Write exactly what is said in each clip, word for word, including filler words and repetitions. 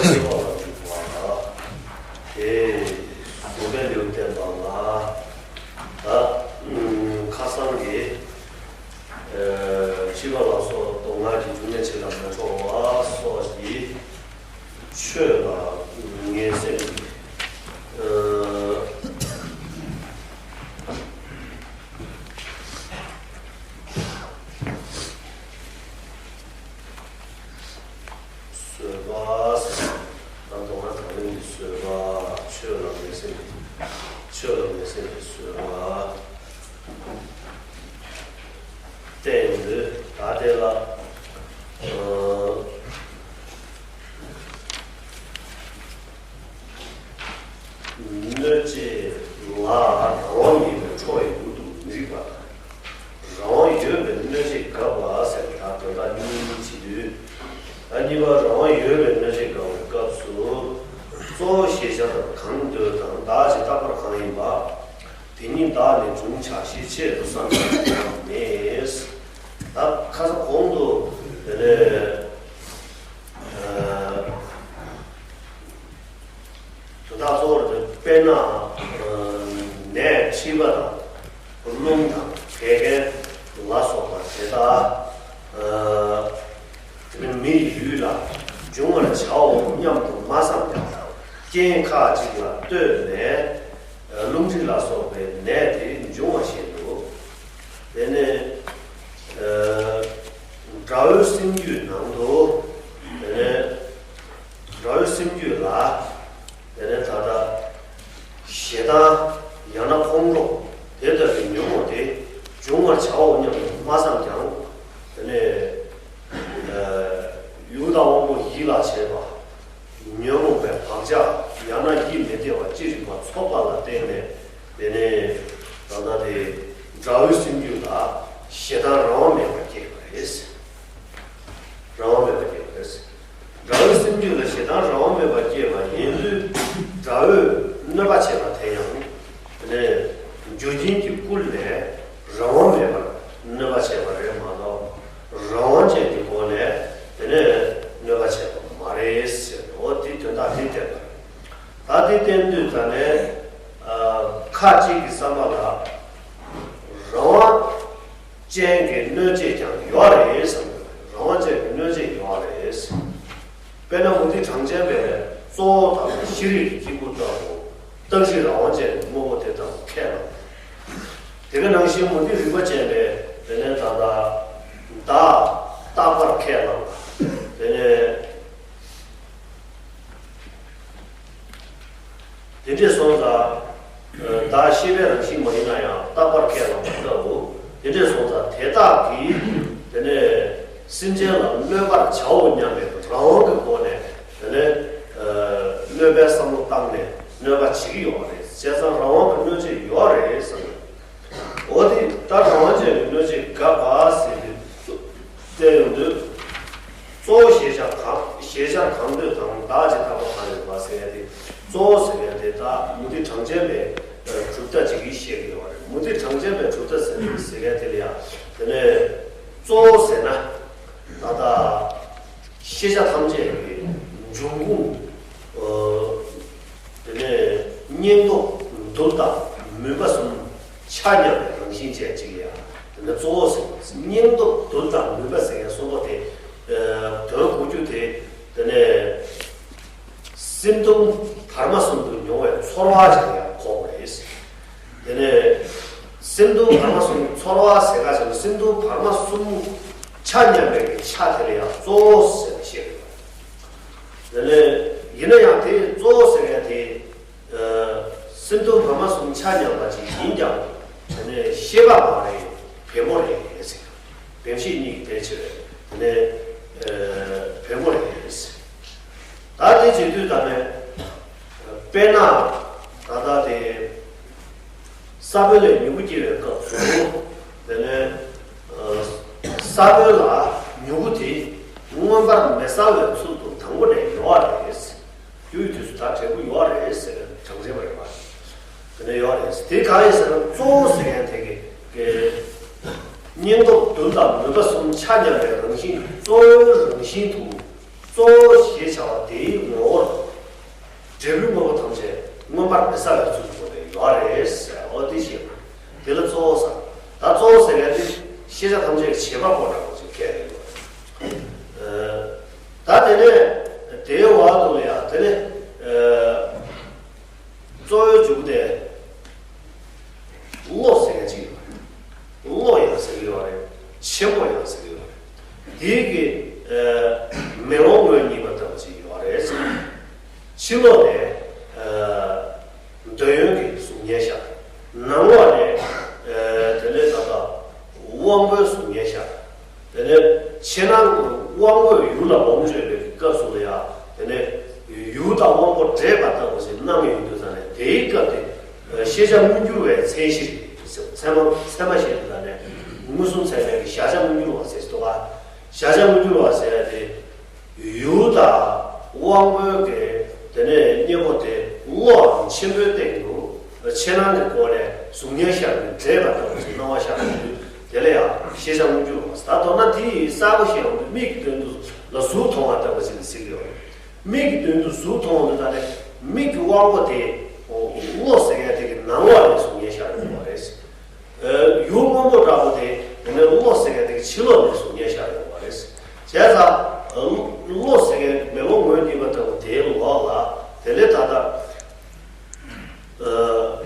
ཆེ་བ་ལ་འཇུག་པ། དེ་གཟུགས་པའི་ལེའུ་བསྟན་པ་ལ། ད་ཁ་སང་གི་ཕྱི་པ་ལ་སོགས་སྡུག་བསྔལ་གྱི་རྒྱུ་མེད་ཕྱིར་ལ་མི་སྤྲོ་བ་སོགས་ཀྱི་ཆོས་ལ་ངེས་སེམས་ཀྱི། བཟོད་པ་ཟེར། ད་མདོ་སྔགས་དང་ལེན་གྱི་བཟོད་པ། ཆོས་ལ་ངེས་སེམས་ཀྱི། ཆོས་ལ་ངེས་སེམས་ཀྱི་བཟོད་པ། བསྟན་འདི་ད་དེ་ལ། གནོད་བྱེད་ལ་རང་དབང་མེད་པའི་ཁྲོ་བའི་རྒྱུ་དུ་མི་རིགས་པ་དང་། རང་དབང་ཡོད་པའི་གནོད་བྱེད་དགག་པ་ཟེར་བ་དང་དོན་དག་གཉིས་བྱེད་དུས། ད་གཉིས་པ་རང་དབང་ཡོད་པའི་གནོད་བྱེད་དགག་པའི་སྐབས་སུ། གཙོ་བོ་ཤེས་བྱ་དང་གང་འདོད་དང་བདག་ཅེས་བཏགས་པ་གང་ཡིན་པ། དེ་ཉིད་བདག་ནི་འབྱུང་བྱ་ཞེས་ཆེད་དུ་བསམ་པའི་ལམ་མེད། ད་ཁ་སང་གོང་དུ་དེ་ནས། དོན་དག་གཙོ་བོར་དེ་དཔེར་ན། ནས་མཁྲིས་པ་དང་རླུང་དང་བད་ཀན་ལ་སོགས་པ་དེ་དག་དེ་ནི་མི་ཡི་ལུས་ལ་འབྱུང་བར་བྱའོ་སྙམ་དུ་མ་བསམས་ཀྱང་རྐྱེན་ཁ་ཅིག་ལ་ལྟོས་ནས་རླུང་མཁྲིས་ལ་སོགས་པའི་ནད་དེ་འབྱུང་བ་བཞིན་དུ། དེ་ནས་དགྲ་བོའི་སེམས་རྒྱུད་ནང་དུ། དེ་ནས་དགྲ་བོའི་སེམས་རྒྱུད་ལ། དེ་ནས་ད་ལྟ་ཞེ་སྡང་ཡང་ན་ཁོང་ཁྲོ་དེ་ལྟ་བུའི་ཉོན་མོངས་དེ་འབྱུང་བར་བྱའོ་སྙམ་དུ་མ་བསམས་ཀྱང་། དེ་ནས་ཡུལ་དང་དབང་པོ་ཡིད་ལ་བྱེད་པ། ཉོན་མོངས་པའི་བག་ཆགས་ཡང་ན་ཡིད་མི་བདེ་བ་ཅི་རིགས་པ་ཚོགས་པ་ལ་བརྟེན་ནས། དེ་ནས་ད་ལྟ་དེ་དགྲ་བོའི་སེམས་རྒྱུད་ལ་ཞེ་སྡང་རང་དབང་མེད་པར་སྐྱེས་པ་རེད། རང་དབང་མེད་པར་སྐྱེས་པ་རེད། དགྲ་བོའི་སེམས་རྒྱུད་ལ་ཞེ་སྡང་རང་དབང་མེད་པར་སྐྱེས་པ་ཡིན་དུས། དགྲ་བོས་གནོད་པ་བྱས་པ་དེ་ཡང་། དེ་ནས་རྒྱུ་རྐྱེན་གྱི་སྐུལ་ནས་རང་དབང་མེད་པར་གནོད་པ་བྱས་པ་རེད་མ་གཏོགས། རང་དབང་ཅན་གྱི་སྒོ་ནས་དེ་ནས་གནོད་པ་བྱས་པ་མ་རེད་ཟེར། འོ་དེ་དོན་དག་དེ་བསྟན་པ་རེད། ད་དེ་བསྟན་དུས་ད་ནས་ཁ་ཅིག་གི་བསམ་པ་ལ། རང་དབང་ཅན་གྱི་གནོད་བྱེད་ཀྱང་ཡོད་རེད་བསམ། རང་དབང་ཅན་གྱི་གནོད་བྱེད་ཡོད་རེད། དཔེར་ན་མུ་སྟེགས་གྲངས་ཅན་པས་གཙོ་བོ་དང་ཤེས་རིག་གི་སྐྱེས་བུ་ལྟ་བུ། རྟག་གཅིག་རང་དབང་ཅན་གྱི་དངོས་པོ་དེ་ལྟ་བུ་ཁས་བླངས། དེ་ག་ནང་བཞིན་མུ་སྟེགས་རིག་པ་ཅན་པས་དེ་ནས་ད་ལྟ་བདག་རྟག་པར་ཁས་བླངས། དེ་ནས། དེ་འདྲས་སོང་ཙང་། བདག་ཤེས་པའི་རང་བཞིན་མ་ཡིན་ན་ཡང་རྟག་པར་ཁས་བླངས་པ་ལྟ་བུ། དེ་འདྲས་སོང་ཙང་དེ་དག་གིས་དེ་ནས་སེམས་ཅན་ལ་གནོད་པར་བྱའོ་སྙམ་པའི་རང་དབང་གི་སྒོ་ནས་དེ་ནས་གནོད་པའི་བསམ་བློ་བཏང་ནས་གནོད་པ་བྱེད་ཀྱི་ཡོད་རེད། བྱས་ཙང་རང་དབང་གི་གནོད་བྱེད་ཡོད་རེད་བསམ། འོ་དེ་ལྟར་རང་དབང་ཅན་གྱི་གནོད་བྱེད་དགག་པ་ཟེར་ཏེ་བསྟན་ཡོང་དུས། གཙོ་བོ་ཤེས་བྱ་གང་ཤེས་བྱར་གང་འདོད་དང་བདག་ཅེས་བཏགས་པ་གང་ཡོད་པ་ཟེར་ཡ་དེ། གཙོ་བོ་ཟེར་ཡ་དེ་ད་མུ་སྟེགས་གྲངས་ཅན་པའི་གྲུབ་མཐའ་ཅིག་གིས་བཤད་ཀྱི་ཡོད་རེད། མུ་སྟེགས་གྲངས་ཅན་པའི་གྲུབ་མཐའ་ཟེར་ཟེར་ཡ་དེ་ལ་ཡང་དེ་ནས་གཙོ་བོ་ཟེར་ན་ད་ལྟ། ཤེས་བྱ་ཐམས་ཅད་ཀྱི་འབྱུང་ཁུངས། དེ་ནས་སྙིང་སྟོབས་རྡུལ་དང་མུན་པ་གསུམ་ཆ་མཉམ་པའི་རང་བཞིན་ཅན་གཅིག་ཡ། དེ་ནས་གཙོ་བོ་ཟེར་བ་སྙིང་སྟོབས་རྡུལ་དང་མུན་པ་ཟེར་ཡ་གསུམ་པོ་དེ། དོན་གོ་རྒྱུ་དེ། དེ་ནས་སེམས་གདུང་བར་མ་གསུམ་དུ་མྱོང་བའི་ཚོར་བ་ཅིག་ཡང་གོ་དགོས་རེད། དེ་ནས་སེམས་གདུང་བར་མ་གསུམ་ཚོར་བ་ཟེར་ག་ཅིག་སེམས་གདུང་བར་མ་གསུམ་ཆ་མཉམ་པའི་ཆ་དེ་ལ་ཡང་གཙོ་བོ་ཟེར་བཤད་ཡོད། དེ་ནས་ཡིན་ན་ཡང་དེ་གཙོ་བོ་ཟེར་ཡ་དེ། སེམས་གདུང་བར་མ་གསུམ་ཆ་མཉམ་པ་ཅིག་ཡིན་ཀྱང་། དེ་ནས་ཤེས་པ་མ་རེད། བེམ་པོ་རེད་ཟེར། བེམ་ཤེས་གཉིས་ཀྱི་དེ་ཕྱིར་དེ་ནས་བེམ་པོ་རེད་ཟེར། ད་དེ་བྱེད་དུས་ད་ནས་དཔེར་ན་ད་ལྟ་དེ། ས་བོན་ལས་མྱུ་གུ་སྐྱེ་བའི་སྐབས་སུ། དེ་ནས་ས་བོན་ལ་མྱུ་གུ་དེ་མངོན་པར་མི་གསལ་བའི་ཚུལ་དུ་དང་པོ་ནས་ཡོད་རེད། རྒྱུ་ཡི་དུས་སུ་ད་འབྲས་བུ་ཡོད་རེད་ཟེར་ནས་གྲངས་ཅན་པ་རེད་པ། དེ་ནས་ཡོད་རེད། དེ་གང་ཡིན་ཟེར་ན་གཙོ་བོ་ཟེར་མཁན་དེ་གི་སྙིང་སྟོབས་རྡུལ་དང་མུན་པ་གསུམ་ཆ་མཉམ་པའི་རང་བཞིན་གཙོ་བོའི་རང་བཞིན་དུ། གཙོ་བོ་ཞེས་བྱ་བ་དེའི་ངོ་བོར་འབྲས་བུའི་དངོས་པོ་ཐམས་ཅད་མངོན་པར་མི་གསལ་བའི་ཚུལ་དུ་བཀོད་པའི་ཡོད་རེད་ཟེར། འོ་དེ་ཤེས་དགོས། དེ་ལ་གཙོ་བོ་ཟེར། ད་གཙོ་བོ་ཟེར་ཡ་དེ་ཤེས་བྱ་ཐམས་ཅད་ཀྱི་བྱེད་པ་པོ་འདྲ་པོ་ཅིག་སྐད་ཡོད། ད་དེ་ནས་དེའི་འོག་ཏུ་ལ་ཡང་དེ་ནས་གཙོ་བོའི་མཇུག་དེ་བློ་ཟེར་མཁན་ཅིག་ཡོད་རེད། བློ་ཡང་ཟེར་གྱི་ཡོད་རེད། ཆེན་པོ་ཡང་ཟེར་གྱི་ཡོད་རེད། དེའི་གི་མེ་ལོང་ངོས་གཉིས་པ་ལྟ་བུ་ཅིག་ཡོད་རེད་ཟེར། ཕྱི་ལོགས་ནས་འདོད་ཡོན་གྱི་གཟུགས་བརྙན་ཤར། ནང་ལོགས་ནས་དེ་ནས་ད་ལྟ་དབང་པོའི་གཟུགས་བརྙན་ཤར། དེ་ནས་ཕྱི་ནང་དབང་པོས་ཡུལ་ལ་ལོངས་སྤྱོད་པའི་སྐབས་སུ་ལ་ཡང་དེ་ནས་ཡུལ་དང་དབང་པོ་འདྲེས་པ་ལྟ་བུ་ཞིག་སྣང་ཡོང་དུས་ཙང་ནས་དེའི་སྐབས་དེ་ཤེས་བྱ་མངོན་གྱུར་བའི་མཚན་གཞི་རེད། ཚད་མ་ཚད་མ་བཤད་དུས་ཙང་ནས་མངོན་སུམ་ཚད་མའི་གི་གཞལ་བྱ་མངོན་གྱུར་བ་ཟེར་གྱི་འདུག་ག་གཞལ་བྱ་མངོན་གྱུར་བ་ཟེར་ཡ་དེ། ཡུལ་དང་དབང་པོའི་གི་དེ་ནས་གཉེན་པོ་དེ་བློའམ་ཆེན་པོའི་སྟེང་དུ་ཕྱི་ནང་གི་སྒོ་ནས་གཟུགས་བརྙན་ཤར་ནས་འདྲེས་པ་ལྟ་བུ་ཞིག་སྣང་བ་ཤར་བའི་དུས་དེ་ལ་ཡང་ཤེས་བྱ་མངོན་གྱུར་རོ། ད་མདོར་ན་དེ་ཡི་གསལ་པོ་ཞིག་ཡོང་དུས་མིག་གི་སྟེང་དུ་ལ་གཟུགས་མཐོང་བ་ལྟ་བུ་ཞིག་ལ་ཟེར་གྱི་ཡོད། མིག་གི་སྟེང་དུ་གཟུགས་མཐོང་དུས་ད་ནས་མིག་གི་དབང་པོ་དེ་བློ་ཟེར་མཁན་དེ་གི་ནང་ལོགས་ནས་གཟུགས་བརྙན་ཤར་ཡོང་བ་རེད། ཡུལ་སྔོན་པོ་འདྲ་པོ་དེ་དེ་ནས་བློ་ཟེར་མཁན་དེ་གི་ཕྱི་ལོགས་ནས་གཟུགས་བརྙན་ཤར་ཡོང་བ་རེད། བྱས་ཙང་བློ་ཟེར་མཁན་མེ་ལོང་ངོས་གཉིས་པ་ལྟ་བུ་དེའི་ལོགས་ལ་དེ་ནས་ད་ལྟ་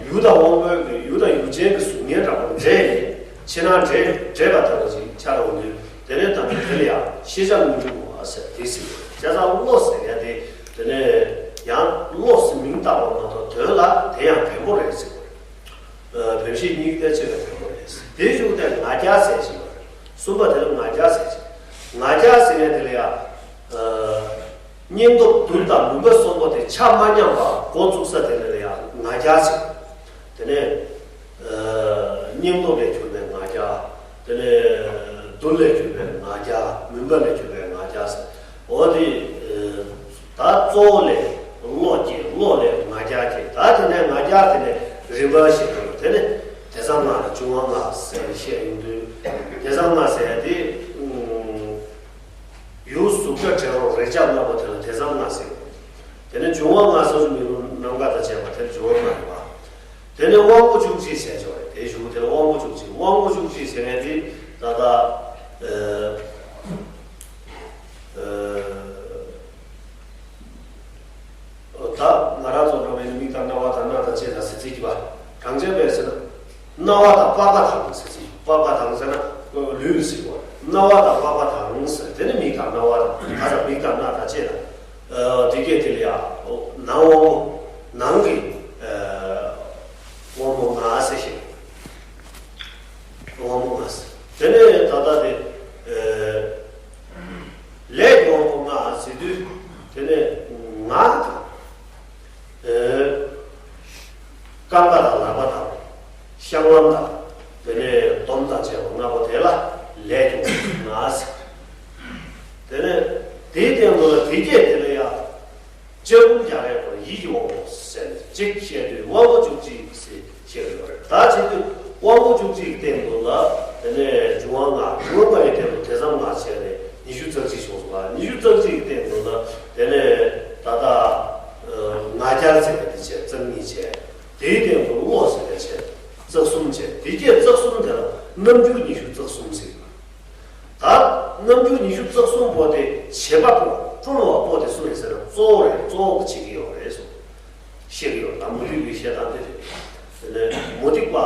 ཡུལ་དང་དབང་པོའི་གི་ཡུལ་དང་ཡུལ་ཅན་གྱི་གཟུགས་བརྙན་འདྲ་པོ་འདྲེས་ནས་ཕྱི་ནང་འདྲེས་འདྲེས་པ་ལྟ་བུ་ཞིག་ཆགས་འོང་དུས་དེ་ནས་ད་ལྟ་དེ་ལ་ཡང་ཤེས་བྱ་མངོན་གྱུར་བ་ཟེར་དེ་ཟེར། བྱས་ཙང་བློ་ཟེར་མཁན་དེ་དེ་ནས་ཡང་བློ་ཟེར་མིང་བཏགས་པ་མ་གཏོགས་དོན་ལ་དེ་ཡང་བེམ་པོ་རེད་ཟེར་བ་རེད། བེམ་ཤེས་གཉིས་ཀ་ཆེ་བའི་བེམ་པོ་རེད། དེའི་གཞུག་དེ་ང་རྒྱལ་ཟེར་ཞིག་ཡོད་རེད། གསུམ་པ་དེ་ལ་ང་རྒྱལ་ཟེར་ཞིག་ང་རྒྱལ་ཟེར་མཁན་དེ་ལ་ཡང་སྙིང་སྟོབས་རྡུལ་དང་མུན་པ་གསུམ་པོ་དེ་ཆ་མ་མཉམ་པ་འགོ་བཙུགས་ས་དེ་ལ་ཡང་ང་རྒྱལ་ཟེར། དེ་ནས་སྙིང་སྟོབས་ལས་གྱུར་པའི་ང་རྒྱལ། དེ་ནས་རྡུལ་ལས་གྱུར་པའི་ང་རྒྱལ། མུན་པ་ལས་གྱུར་པའི་ང་རྒྱལ་ཟེར། འོ་དེ། ད་གཙོ་བོ་ལས་བློ་སྐྱེ། བློ་ལས་ང་རྒྱལ་སྐྱེ། ད་དེ་ནས་ང་རྒྱལ་དེ་ནས་རིམ་པ་བཞིན་དུ་དེ་ནས་དེ་ཙམ་ང་ལ་འབྱུང་བ་ལྔ་ཟེར་བཤད་ཡོང་དུས་དེ་ཙམ་ལྔ་ཟེར་ཡ་དེ་ཡུལ་གཟུགས་སྒྲ་དྲི་རོ་རེག་བྱ་ལྔ་པོ་དེ་ལ་དེ་ཙམ་ལྔ་ཟེར། དེ་ནས་འབྱུང་བ་ལྔ་ཟེར་རུང་མི་རུང་ནམ་མཁའ་དང་བཅས་པ་དེར་འབྱུང་བ་ལྔ་ཡོད་པ། དེ་ནས་དབང་པོ་བཅུ་གཅིག་ཟེར་ཆོག་རེད། དེའི་གཞུག་དེ་ལ་དབང་པོ་བཅུ་གཅིག་དབང་པོ་བཅུ་གཅིག་ཟེར་མཁན་དེ་ད་ལྟ་ཨ། ད་ང་རང་ཚོ་འགྲོ་བའི་མིག་དང་རྣ་བ་དང་སྣ་དང་ལྕེ་དང་ཟེར་ཚིག་གི་བ། གང་ཅན་པས་ཟེར་ན། རྣ་བ་དང་པགས་པ་དང་ཟེར་ཚིག་པགས་པ་དང་ཟེར་ན་ལུས་ཟེར་བ། རྣ་བ་དང་པགས་པ་དང་ཟེར་དེ་ནི་མིག་དང་རྣ་བ་དང་ད་ལྟ་མིག་དང་སྣ་དང་ལྕེ་དང་། དེ་གས་དེ་ལ་ཡང་ནང་དབང་པོ་ནང་གི་དབང་པོ་ལྔ་ཟེར་ཞིང་། དབང་པོ་ལྔ་ཟེར། དེ་ནས་ད་ལྟ་དེ་ལས་ཀྱི་དབང་པོ་ལྔ་ཟེར་དུས་དེ་ནས་ངག་དང་། རྐང་པ་དང་ལག་པ་དང་། བཤང་ལམ་དང་། དེ་ནས་འདོམ་དང་བཅས་པ་ལྔ་པོ་དེ་ལ་ལས་ཀྱི་དབང་པོ་ལྔ་ཟེར། དེ་ནས་དེའི་སྟེང་དུ་ལ་དེ་སྐད་དེ་ལ་ཡང་། ལྕགས་ཀུན་རྒྱ་རས་པར་ཡིད་ཀྱི་དབང་པོ་ཟེར་ནས་གཅིག་བཤད་དུས་དབང་པོ་བཅུ་གཅིག་ཟེར་བཤད་ཀྱི་ཡོད་རེད། ད་བྱེད་དུས་དབང་པོ་བཅུ་གཅིག་སྟེང་དུ་ལ་དེ་ནས་འབྱུང་བ་ལྔ། འབྱུང་བ་ལྔ་ཡི་སྟེང་དུ་དེ་ཙམ་ལྔ་བྱས་ནས་ཉི་ཤུ་རྩ་གཅིག་བྱུང་སོང་ལ། ཉི་ཤུ་རྩ་གཅིག་གི་སྟེང་དུ་ལ་དེ་ནས་ད་ལྟ་ང་རྒྱལ་ཟེར་བ་དེ་བྱས་རྩ་གཉིས་བྱས། དེའི་སྟེང་དུ་བློ་ཟེར་བ་བྱས་རྩ་གསུམ་བྱས། དེ་སྐད་རྩ་གསུམ་དེ་ལ་རྣམ་འགྱུར་ཉི་ཤུ་རྩ་གསུམ་ཟེར། ད་རྣམ་འགྱུར་ཉི་ཤུ་རྩ་གསུམ་པོ་དེ་བྱེད་པ་པོ་སྤྲུལ་བ་པོ་དེ་སུ་རེད་ཟེར་ན་གཙོ་བོ་རེད། གཙོ་བོ་གི་བྱེད་ཀྱི་ཡོད་རེད་གསུངས། བཤད་ཀྱི་ཡོད། ད་མུ་སྟེགས་པའི་བཤད་སྟངས་དེ་རེད། དེ་ནས་མུ་སྟེགས་པ་ཨ་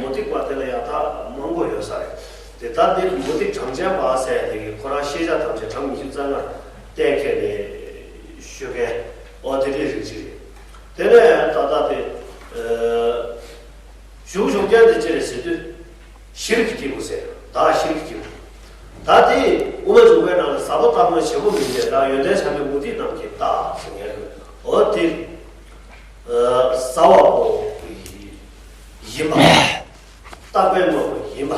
མུ་སྟེགས་པ་དེ་ལ་ཡང་ད་མང་པོ་ཡོད་ས་རེད། དེ་ད་དེ་མུ་སྟེགས་གྲངས་ཅན་པ་ཟེར་དེ་གི་ཁོ་རང་ཤེས་བྱ་ཐམས་ཅད་གྲངས་ཉི་ཤུ་རྩ་ལྔ་གཏན་འཁེལ་ནས་ཤོད་མཁན་ཨོ་དེ་འདྲའི་རིགས་ཅིག་རེད། དེ་ནས་ད་ལྟ་དེ་ཨ། གཞུང་གཞུང་རྐྱང་དེ་ཅི་རེད་ཟེར་དུས། ཤེར་གྱི་སྐྱེས་བུ་ཟེར། བདག་ཤེར་གྱི་སྐྱེས་བུ། ད་དེ་དབུ་མ་འཇུག་པའི་ནང་ལ་ཟབ་པོ་ལྟ་བུ་ཞེ་པོ་མིན་ཏེ། བདག་ཡོན་ཏན་བྱམས་པའི་མུ་སྟེགས་རྣམས་ཀྱིས་བཏགས་ཟེར་ངེས་རེད། འོ་དེ། ཟ་བ་པོ་ཡིན་པ། བརྟག་པའི་དངོས་པོ་ཡིན་པ།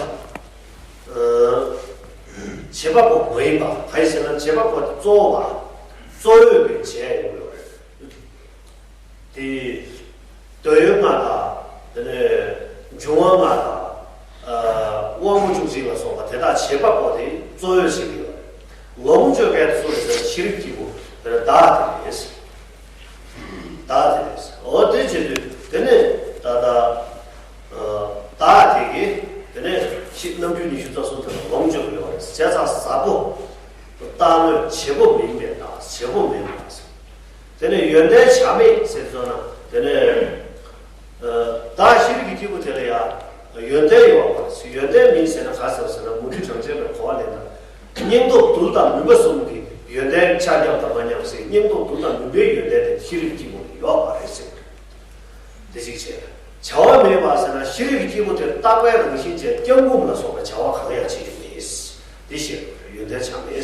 བྱེད་པ་པོ་མ་ཡིན་པ། གང་ཡིན་ཟེར་ན་བྱེད་པ་པོ་དེ་གཙོ་བོ་བ། གཙོ་བོས་པའི་བྱས་ཡོང་གི་ཡོད་རེད། དེ་འདོད་ཡོན་ལྔ་དང་། དེ་ནས་འབྱུང་བ་ལྔ་དང་། དབང་པོ་བཅུ་གཅིག་ལ་སོགས་པ་དེ་དག་བྱེད་པ་པོ་དེ་གཙོ་བོས་བྱེད་ཀྱི་ཡོད་རེད། ལོངས་སྤྱོད་པའི་ཚུལ་ཟེར་ན་ཤེས་རིག་སྐྱེས་བུ་དེ་ལ་བདག་དེ་རེད། བདག་དེ་རེད། འོ་དེ་བྱེད་དུས་དེ་ནས་ད་ལྟ་བདག་དེ་གིས་དེ་ནས་ཤི་རྣམ་འགྱུར་ཉི་ཤུ་རྩ་གསུམ་དེ་ལ་ལོངས་སྤྱོད་པ་ཡོད་རེད། བྱས་ཙང་ཟབ་པོ། རྟག་དངོས་བྱེད་པོ་མིན་པའི་བདག་བྱེད་པོ་མིན་པ། དེ་ནས་ཡོན་ཏན་བྱ་མེད་ཟེར་སོང་ན་དེ་ནས་བདག་ཤེས་རིག་གི་སྐྱེས་བུ་དེ་ལ་ཡང་ཡོན་ཏན་ཡོད་པ་ཡོན་ཏན་མིན་ཟེར་ན་ག་ཟེར་ཟེར་ན་མུ་སྟེགས་གྲངས་ཅན་པའི་གོ་བ་ལེན་ན་སྙིང་སྟོབས་རྡུལ་དང་མུན་པ་གསུམ་གྱི་ཡོན་ཏན་ཆ་མཉམ་དང་མ་མཉམ་ཟེར། སྙིང་སྟོབས་རྡུལ་དང་མུན་པའི་ཡོན་ཏན་དེ་ཤེས་རིག་གི་སྐྱེས་བུ་ལ་ཡོད་པ་རེད་ཟེར། དེ་གཅིག་བྱས། བྱ་བ་མེད་པ་ཟེར་ན་ཤེས་རིག་གི་སྐྱེས་བུ་དེ་རྟག་པའི་རང་བཞིན་ཅན་སྐྱབས་མགོན་ལ་སོགས་པའི་བྱ་བ་གང་ཡང་བྱེད་རྒྱུ་མེད། འདི་ཤེས་དགོས། ཡོན་ཏན་ཆ་མེད།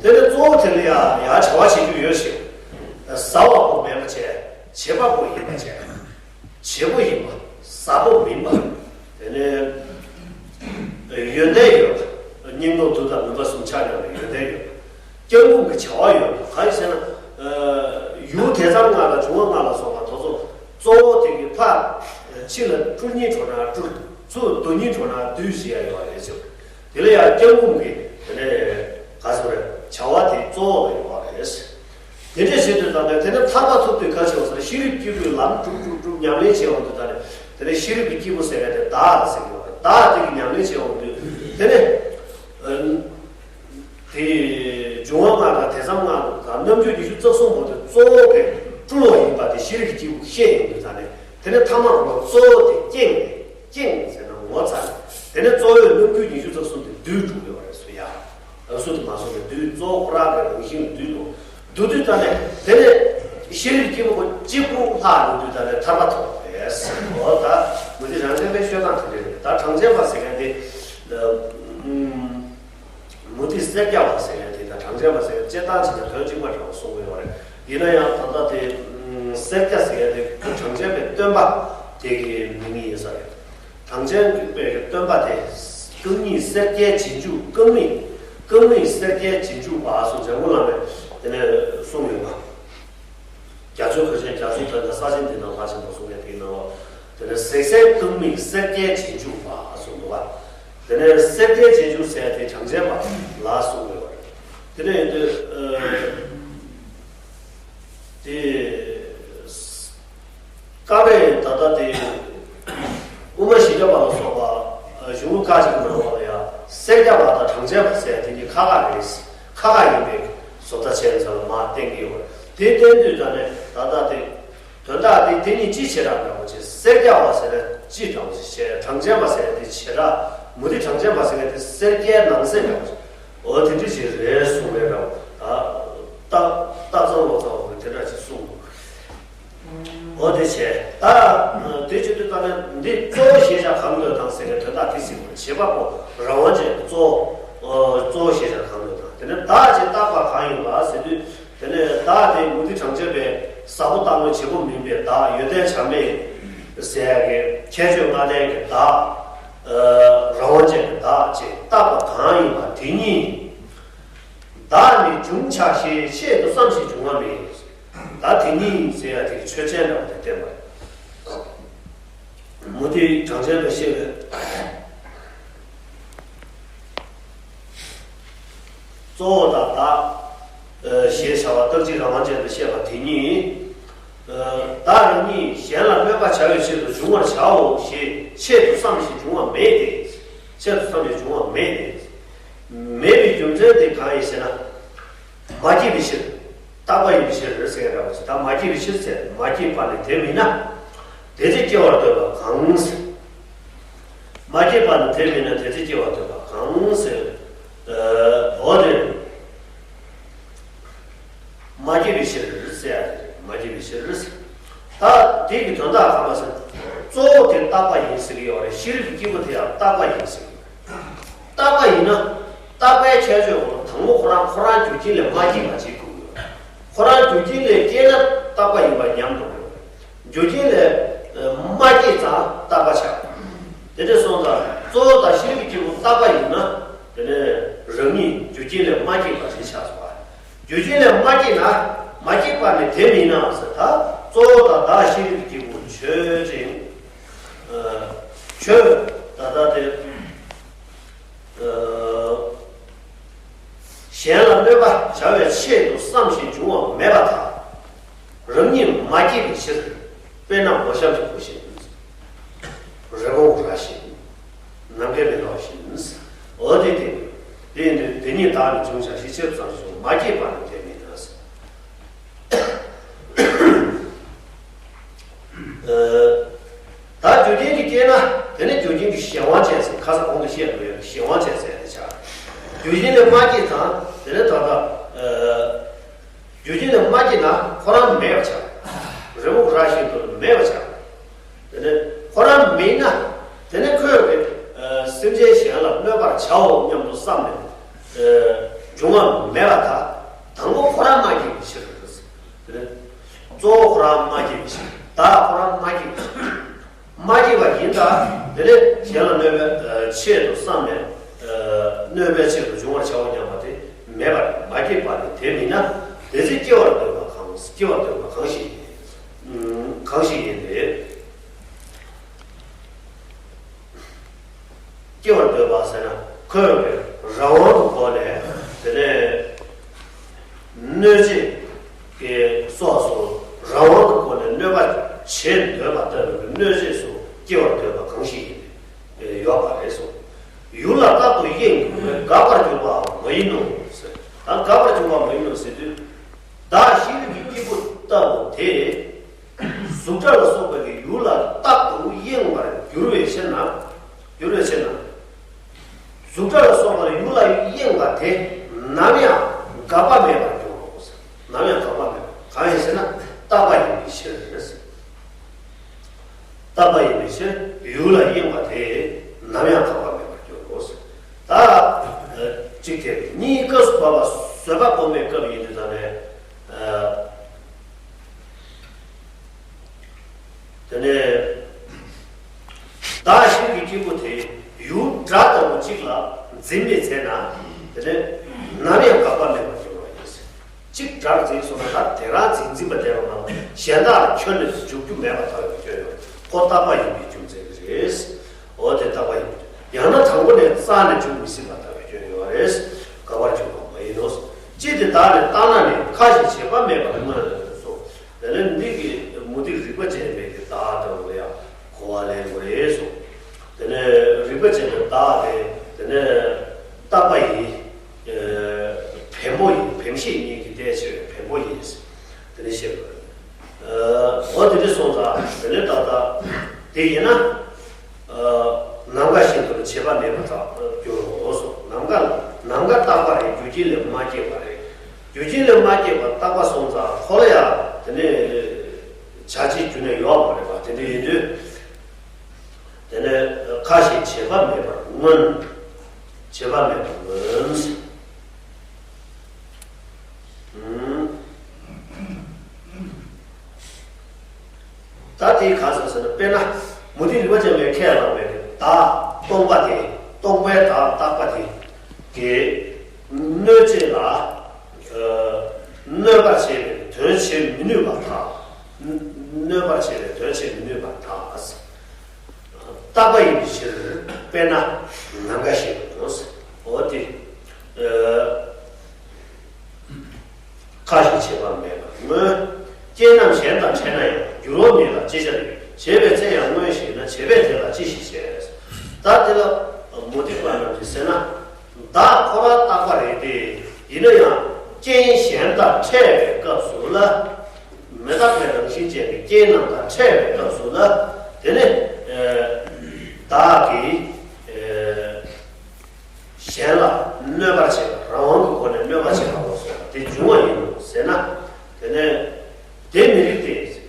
དེ་ནས་གཙོ་བོ་དེ་ལ་ཡང་ཡང་བྱ་བ་བྱེད་རྒྱུ་ཡོད་ཞེས། ཟ་བ་པོ་མེད་པ་བྱས། བྱེད་པ་པོ་ཡིན་པ་བྱས། བྱེད་པོ་ཡིན་པ། ཟ་པོ་མིན་པ། དེ་ནས་ཡོན་ཏན་ཡོད་པ། སྙིང་སྟོབས་རྡུལ་དང་མུན་པ་གསུམ་ཆ་མཉམ་པའི་ཡོན་ཏན་ཡོད་པ། སྐྱབས་མགོན་གྱི་བྱ་བ་ཡོད་པ། གང་ཡིན་ཟེར་ན། ཡུལ་དེ་ཙམ་ལྔ་དང་འབྱུང་བ་ལྔ་ལ་སོགས་པ་དེ་ཚོ་གཙོ་བོ་དེ་གི་ཕ། ཕྱི་ལ་སྤྲུལ་སྙིང་བྲོ་ན་སྤྲུལ། ཚུར་བསྡུ་སྙིང་བྲོ་ན་བསྡུས་ཟེར་ཡ་ཡོད་རེད་ཟེར། དེ་ལ་ཡང་སྐྱབས་མགོན་གྱི་དེ་ནས་ག་ཟེར་རེད། བྱ་བ་དེ་གཙོ་བོ་ལ་ཡོད་རེད། དེ་འདྲས་བྱེད་དུས་ཙམ་པས་དེ་ནས་ཐར་པ་ཐོབ་དུས་ག་བྱེད་པ་ཟེར་ན་ཤེས་རིག་སྐྱེས་བུས་ལམ་སྒྲུབ་སྒྲུབ་སྒྲུབ་ཉམས་ལེན་བྱེད་འོང་དུས་ད་ནས་དེ་ནས་ཤེས་རིག་གི་སྐྱེས་བུ་ཟེར་མཁན་དེ་བདག་ཟེར་གྱི་ཡོད་རེད། བདག་དེ་གི་ཉམས་ལེན་བྱེད་འོང་དུས་དེ་ནས། དེ་འབྱུང་བ་ལྔ་དང་དེ་ཙམ་ལྔ་དང་རྣམ་འགྱུར་ཉི་ཤུ་རྩ་གསུམ་པོ་དེ་གཙོ་བོ་དེ་སྤྲུལ་བ་ཡིན་པ་དེ་ཤེས་རིག་གི་སྐྱེས་བུ་ཤེས་ཡོང་དུས་ད་ནས་དེ་ནས་ཐ་མ་ཁོ་གཙོ་བོ་དེ་རྐྱེན་རེད། རྐྱེན་ཟེར་ན་ངོ་ཚ་ནས་དེ་ནས་གཙོ་བོའི་རྣམ་འགྱུར་ཉི་ཤུ་རྩ་གསུམ་དེ་བསྡུས་འགྲོ་གི་ཡོད་རེད་ཟེར་ཡ། སུ་དེ་མ་སོང་ནས་བསྡུས་གཙོ་བོ་ཁོ་རང་གི་རང་བཞིན་ལ་བསྡུས་འགྲོ། བསྡུ་དུས་ད་ནས་དེ་ནས་ཤེས་རིག་སྐྱེས་བུ་གཅིག་པུ་ལྷག་ཡོང་དུས་ད་ནས་ཐར་པ་ཐོབ་པ་རེད་ཟེར། འོ་ད་མུ་སྟེགས་རང་བཙན་པའི་ཤོད་སྟངས་དེ་འདྲ་རེད། ད་གྲངས་ཅན་པ་ཟེར་མཁན་དེ། མུ་སྟེགས་སེར་སྐྱ་བ་ཟེར་མཁན་དེ་དང་གྲངས་ཅན་པ་ཟེར་མཁན་སྤྱིར་བཏང་བྱས་ན་དོན་གཅིག་པ་འདྲ་བ་གསུང་གི་ཡོད་རེད། ཡིན་ན་ཡང་ད་ལྟ་དེ་སེར་སྐྱ་ཟེར་མཁན་དེ་གྲངས་ཅན་པའི་སྟོན་པ་དེ་གི་མིང་ཡིན་ས་རེད། གྲངས་ཅན་པའི་སྟོན་པ་དེ་རྐང་གཉིས་སེར་སྐྱའི་རྗེས་འཇུག་རྐང་གཉིས་རྐང་གཉིས་སེར་སྐྱའི་རྗེས་འཇུག་པ་སོགས་འཇམ་མགོན་བླ་མས་དེ་ནས་གསུངས་ཡོད་པ། རྒྱ་མཚོའི་གོས་ཆེན་རྒྱ་མཚོའི་དོན་དང་ས་ཆེན་འདི་ན་ལྷ་ཆེན་པོ་གསུང་མཁན་དེའི་ནང་ལ། དེ་ནས་གཟེགས་སེར་རྐང་མིག་སེར་སྐྱའི་རྗེས་འཇུག་པ་གསུངས་འདུག་བ། དེ་ནས་སེར་སྐྱའི་རྗེས་འཇུག་ཟེར་དེ་གྲངས་ཅན་པ་ལ་གསུངས་ཡོད་པ་རེད། དེ་ནས་ཡིན་དུས། ཨ། དེ། སྐབས་རེ་ད་ལྟ་དེ། དབུ་མ་བཞི་བརྒྱ་པ་ལ་སོགས་པ། གཞུང་ལུགས་ཁག་ཅིག་གི་ནང་ལོགས་ལ་ཡང་སེར་སྐྱ་བ་དང་གྲངས་ཅན་པ་ཟེར་དེ་གཉིས་ཁག་ཁག་རེད། ཁག་ཁག་ཡིན་པའི་བཟོ་ལྟ་བྱས་ཙང་མར་བསྟན་གྱི་ཡོད་རེད། དེ་བསྟན་དུས་ད་ནས་ད་ལྟ་དེ། དོན་དག་དེ་དེ་གཉིས་སྤྱི་བྱེ་བྲག་འདྲ་བོ་ཅིག་སེར་སྐྱ་བ་ཟེར་ན་སྤྱི་འདྲ་བོ་ཅིག་བྱས། གྲངས་ཅན་པ་ཟེར་ན་དེ་བྱེ་བྲག་མུ་སྟེགས་གྲངས་ཅན་པ་ཟེར་མཁན་དེ་སེར་སྐྱའི་ནང་གསེས་འདྲ་བོ་ཅིག་འོ་དེ་འདྲ་ཅིག་རེད་གསུངས་པའི་འདྲ་བོ། ད་ལྟ་ལྟ་ཚང་ལོ་ཚང་བ་དེ་འདྲ་ཅིག་གསུངས་འདུག་འོ་དེ་བྱས། ད་དེ་བྱེད་དུས་ད་ནི་འདི་གཙོ་བོ་ཞེས་བྱ་གང་འདོད་དང་ཟེར་བའི་དོན་དག་དེ་ཟེར་བ་བྱེད་པ་པོ་རང་དབང་ཅན་གཙོ་བོ། གཙོ་བོ་ཞེས་བྱ་གང་འདོད་དང་དེ་ནི་བདག་ཅེས་བཏགས་པ་གང་ཡིན་པ་ཟེར་དུས། དེ་ནས་བདག་དེ་མུ་སྟེགས་གྲངས་ཅན་པའི་ཟབ་པོ་རྟག་དངོས་བྱེད་པོ་མིན་པའི་བདག་ཡོན་ཏན་བྱ་མེད་ཟེར་ཡ་གི་ཁྱད་ཆོས་ལྔ་ལྡན་གྱི་བདག་རང་དབང་ཅན་གྱི་བདག་ཅེས་བཏགས་པ་གང་ཡིན་པ་དེ་ཉིད། བདག་ནི་འབྱུང་བྱ་ཞེས་ཆེད་དུ་བསམ་ཞིང་འབྱུང་བ་མེད། ད་དེ་ཉིད་ཟེར་ཡ་དེ་གི་ཆོས་ཅན་འདྲ་བོ་དེ་བསྟན་པ་རེད། མུ་སྟེགས་གྲངས་ཅན་པས་བཤད་པའི་གཙོ་བོ་དང་བདག་ཞེས་བྱ་བ་རྟག་གཅིག་རང་དབང་ཅན་དུ་བཤད་པ་དེ་ཉིད། བདག་རང་ཉིད་གཞན་ལ་སྨོད་པར་བྱ་བའི་ཆེད་དུ་འབྱུང་བར་བྱའོ་ཞེས་ཆེད་དུ་བསམ་ཞིང་འབྱུང་བ་མེད་དེ། ཆེད་དུ་བསམ་ཞིང་འབྱུང་བ་མེད་དེ། མེད་པའི་རྒྱུ་མཚན་དེ་གང་ཡིན་ཞེ་ན། མ་སྐྱེས་པའི་ཕྱིར། རྟག་པ་ཡིན་པའི་ཕྱིར་ཟེར་བའི་འདྲ་བ་ཞིག་ད་མ་སྐྱེས་པའི་ཕྱིར་ཟེར་མ་སྐྱེས་པ་ནི་དེ་མིན་ན། དེ་ཚེ་སྐྱེ་བར་འདོད་པ་གང་ཟེར། མ་སྐྱེས་པ་ནི་དེ་མིན་ན་དེ་ཚེ་སྐྱེ་བར་འདོད་པ་གང་ཟེར། འོ་དེ། མ་སྐྱེས་པའི་ཕྱིར་ཟེར་ཡ་དེ་རེད། མ་སྐྱེས་པའི་ཕྱིར། ད་དེ་གི་དོན་དག་གང་ལ་ཟེར། གཙོ་བོ་དེ་རྟག་པ་ཡིན་ཟེར་གྱི་ཡོད་རེད། ཤེས་རིག་གི་སྐྱེས་བུ་དེ་ཡང་རྟག་པ་ཡིན་ཟེར་གྱི་ཡོད་རེད། རྟག་པ་ཡིན་ན། རྟག་པའི་ཁྱད་ཆོས་འོག་ལ་དང་པོ་ཁོ་རང་ཁོ་རང་རྒྱུ་རྐྱེན་ལས་མ་སྐྱེས་པ་ཅིག་དགོས་ཀྱི་ཡོད་རེད། ཁོ་རང་རྒྱུ་རྐྱེན་ལས་སྐྱེས་ན་རྟག་པ་ཡིན་པ་ཉམས་འགྲོ་གི་ཡོད་རེད། རྒྱུ་རྐྱེན་ལས་མ་སྐྱེས་ཙང་རྟག་པ་ཆགས། དེ་འདྲ་སོང་ཙང་གཙོ་བོ་དང་ཤེས་རིག་གི་སྐྱེས་བུ་རྟག་པ་ཡིན་ན། དེ་ནས་རང་ཉིད་རྒྱུ་རྐྱེན་ལས་མ་སྐྱེས་པ་ཞིག་ཆགས་སོང་བ། རྒྱུ་རྐྱེན་ལས་མ་སྐྱེས་ན། མ་སྐྱེས་པ་ནི་དེ་མིན་ན་ཟེར། ད་གཙོ་བོ་དང་བདག་ཤེས་རིག་གི་སྐྱེས་བུ་ཆོས་ཅན། ཨ། ཆོས་ད་ལྟ་དེ། ཨ། གནོད་པ་བྱ་བའི་ཆེད་དུ་བསམ་ཞིང་འབྱུང་བ་མེད་པར་ཐལ། རང་ཉིད་མ་སྐྱེས་པའི་ཕྱིར། དཔེར་ན་མོ་གཤམ་གྱི་བུ་བཞིན། རི་བོང་རྭ་བཞིན། ནམ་མཁའི་མེ་ཏོག་བཞིན། འོ་དེ་དེ། དེ་ཡིན་དུས་དེ་ཉིད་བདག་ནི་འབྱུང་བྱ་ཞེས་ཆེད་དུ་བསམ་ཞིང་འབྱུང་བ་མ་སྐྱེས་པ་ནི་དེ་མིན་ན། ད་རྒྱུ་རྐྱེན་གྱིས་སྐྱེས་ན། དེ་ནི་རྒྱུ་རྐྱེན་གྱི་གཞན་དབང་བྱས་ཟེར། ཁ་སང་གོང་དུ་བཤད་པའི་གཞན་དབང་བྱས་ཟེར་དེ་ཆགས། རྒྱུ་རྐྱེན་ལས་མ་སྐྱེས་ཙང་དེ་ནི་ད་ལྟ། རྒྱུ་རྐྱེན་ལས་མ་སྐྱེས་ན་ཁོ་རང་མེད་པ་ཆགས། རི་བོང་རྭ་བཞིན་དུ་མེད་པ་ཆགས། དེ་ནི་ཁོ་རང་མེད་ན། དེ་ནི་ཁོས་ཀྱི་སེམས་ཅན་གཞན་ལ་གནོད་པར་བྱའོ་སྙམ་དུ་བསམས་ནས་འབྱུང་བ་མེད་པར་ཐལ། དང་པོ་ཁོ་རང་མ་སྐྱེས་པའི་ཕྱིར། དེ་ནི་གཙོ་བོ་ཁོ་རང་མ་སྐྱེས་པའི་ཕྱིར། བདག་ཁོ་རང་མ་སྐྱེས་པའི་ཕྱིར། མ་སྐྱེས་པ་ཡིན་ད། དེ་ནི་གཞན་ལ་གནོད་པའི་ཆེད་དུ་བསམས་ནས། གནོད་པའི་ཆེད་དུ་འབྱུང་བར་བྱའོ་སྙམ་པ་དེ་མེད་པར་མ་སྐྱེས་པ་ནི་དེ་མིན་ན། དེ་ཚེ་སྐྱེ་བར་འདོད་པ་གང་། སྐྱེ་བར་འདོད་པ་གང་ཞིག་ཡིན། གང་ཞིག་ཡིན་ཏེ། སྐྱེ་བར་འདོད་པ་ཟེར་ན་ཁོས་རང་དབང་གི་སྒོ་ནས་དེ་ནས་གནོད་བྱེད་ཀྱི་སོགས་སུ་རང་དབང་གི་སྒོ་ནས་གནོད་པ་བྱེད་འདོད་པ་ལྟ་བུའི་གནོད་བྱེད་སུ་སྐྱེ་བར་འདོད་པ་གང་ཞིག་ཡིན་ཡོད་པ་རེད་གསུངས། ཡུལ་ལ་རྟག་ཏུ་གཡེང་དགོས་པས་འགག་པར་འགྱུར་བའང་མ་ཡིན་ནོ་ཟེར། ད་འགག་པར་འགྱུར་བ་མ་ཡིན་ནོ་ཟེར་དུས། བདག་ཤེས་རིག་གི་སྐྱེས་བུ་ལྟ་བུ་དེ། གཟུགས་སྒྲ་ལ་སོགས་པའི་ཡུལ་ལ་རྟག་ཏུ་གཡེང་བར་འགྱུར་བའི་ཕྱིར་ན། འགྱུར་བའི་ཕྱིར་ན། གཟུགས་སྒྲ་ལ་སོགས་པའི་ཡུལ་ལ་གཡེང་བ་དེ་ནམ་ཡང་འགག་པ་མེད་པར་འགྱུར་རོ། ནམ་ཡང་འགག་པ་མེད་པ་གང་ཡིན་ཟེར་ན་རྟག་པ་ཡིན་པའི་ཕྱིར། རྟག་པ་ཡིན་པའི་ཕྱིར་ཡུལ་ལ་གཡེང་བ་དེ་ནམ་ཡང་འགག་པ་མེད་པར་འགྱུར་རོ། ད་གཅིག་དེ་གཉིས་སྐབས་སུ་བབ་པ་བཟོད་པ་སྒོམ་པའི་སྐབས་ཡིན་དུས་ད་ནས། དེ་ནས་བདག་ཤེས་རིག་གི་སྐྱེས་བུ་དེ་ཡུལ་སྒྲ་ལྟ་བུ་གཅིག་ལ་འཛིན་པའི་ཚེ་ན་དེ་ནས་ནམ་ཡང་འགག་པ་མེད་པར་འགྱུར་བ་ཡིན། གཅིག་སྒྲར་འཛིན་སོང་ན་ད་དེ་རང་འཛིན་འཛིན་པ་བསྡད་པ་མ་གཏོགས་གཞན་དག་ལ་ཁྱོན་ནས་འཇུག་རྒྱུ་མེད་པར་ཐལ་བའི་སྐྱོན་ཡོད། ཁོ་རྟག་པ་ཡིན་པའི་རྒྱུ་མཚན་གྱིས་རེད། འོ་དེ་རྟག་པ་ཡིན། ཡང་ན་དང་པོ་ནས་རྩ་ནས་འཇུག་མི་སྲིད་པར་ཐལ་བའི་སྐྱོན་ཡོད་རེད། འགག་པར་འགྱུར་བ་མ་ཡིན་ནོ། ཅི་སྟེ་བདག་ནི་རྟག་ན་ནི་ཁ་ཞེས་བྱེད་པ་མེད་པར་མངོན་སོ། དེ་ནས་འདི་གི་མུ་སྟེགས་རིག་པ་ཅན་པའི་གི་བདག་ལྟ་བུ་ལ་ཡང་གོ་བ་ལེན་དགོས་རེད་གསུངས། དེ་ནས་རིག་པ་ཅན་པའི་བདག་དེ་དེ་ནས་རྟག་པ་ཡིན། བེམ་པོ་ཡིན། བེམ་ཤེས་གཉིས་ཀྱི་རྟེན་བྱེད་པའི་བེམ་པོ་ཡིན། དེ་ནས་བཤད་དགོས། འོ་དེ་འདྲ་སོང་ཙང་དེ་ནས་ད་ལྟ་དེ་ཡིན་ན། ནམ་མཁའ་བཞིན་དུ་བྱེད་པ་མེད་པར་འགྱུར་རོ་གསུངས། ནམ་མཁའ་ནམ་མཁའ་རྟག་པ་རེད། རྒྱུ་རྐྱེན་ལས་མ་སྐྱེས་པ་རེད། རྒྱུ་རྐྱེན་ལས་མ་སྐྱེས་པ་རྟག་པ་སོང་ཙང་ཁོ་ལ་ཡང་དེ་ནས་བྱ་བྱེད་རྒྱུ་ནི་ཡོད་མ་རེད་པ། དེ་འདྲ་ཡིན་དུས། དེ་ནས་ཁ་ཞེས་བྱེད་པ་མེད་པར་མངོན། བྱེད་པ་མེད་པར་མངོན། ཨུམ། ད་དེའི་གང་ཟག་ཟེར་ན་དཔེར་ན་མུ་སྟེགས་རིག་པ་ཅན་པས་ཁས་བླངས་པའི་བདག་སྟོང་པ་དེ། སྟོང་པའི་བདག་རྟག་པ་དེ། དེ་གནོད་བྱེད་ལ་གནོད་པར་བྱེད་པའི་དོན་བྱེད་མི་ནུས་པར་ཐལ། གནོད་པར་བྱེད་པའི་དོན་བྱེད་མི་ནུས་པར་ཐལ། རྟག་པ་ཡིན་པའི་ཕྱིར། དཔེར་ན་ནམ་མཁའ་བཞིན་དུ། འོ་དེ། ཁ་ཞེས་བྱེད་པ་མེད་པར་མངོན། རྐྱེན་རྣམས་གཞན་དང་འཕྲད་ན་ཡང་། འགྱུར་བ་མེད་ལ་ཅི་བྱར་ཡོད། བྱས་པའི་ཚེ་ཡང་མངོན་ཞེ་ན། བྱས་པས་དེ་ལ་ཅི་ཞིག་བྱེད། ད་དེ་ལ་མུ་སྟེགས་པ་རྣམས་ཀྱིས་ཟེར་ན། བདག་ཁོ་རང་རྟག་པ་རེད་དེ། ཡིན་ན་ཡང་རྐྱེན་གཞན་དང་འཕྲད་པའི་སྐབས་སུ་ལ། མི་རྟག་པའི་རང་བཞིན་ཅན་གྱི་རྐྱེན་རྣམས་དང་འཕྲད་པའི་སྐབས་སུ་ལ། དེ་ནི་བདག་གིས། གཞན་ལ་གནོད་པར་བྱེད་པ། རང་དབང་གི་སྒོ་ནས་གནོད་པར་བྱེད་པ་ལ་སོགས་པ་དེ་འབྱུང་བ་ཡིན་ནོ་ཟེར་ན། དེ་ནས་དེ་མི་རིགས་ཏེ།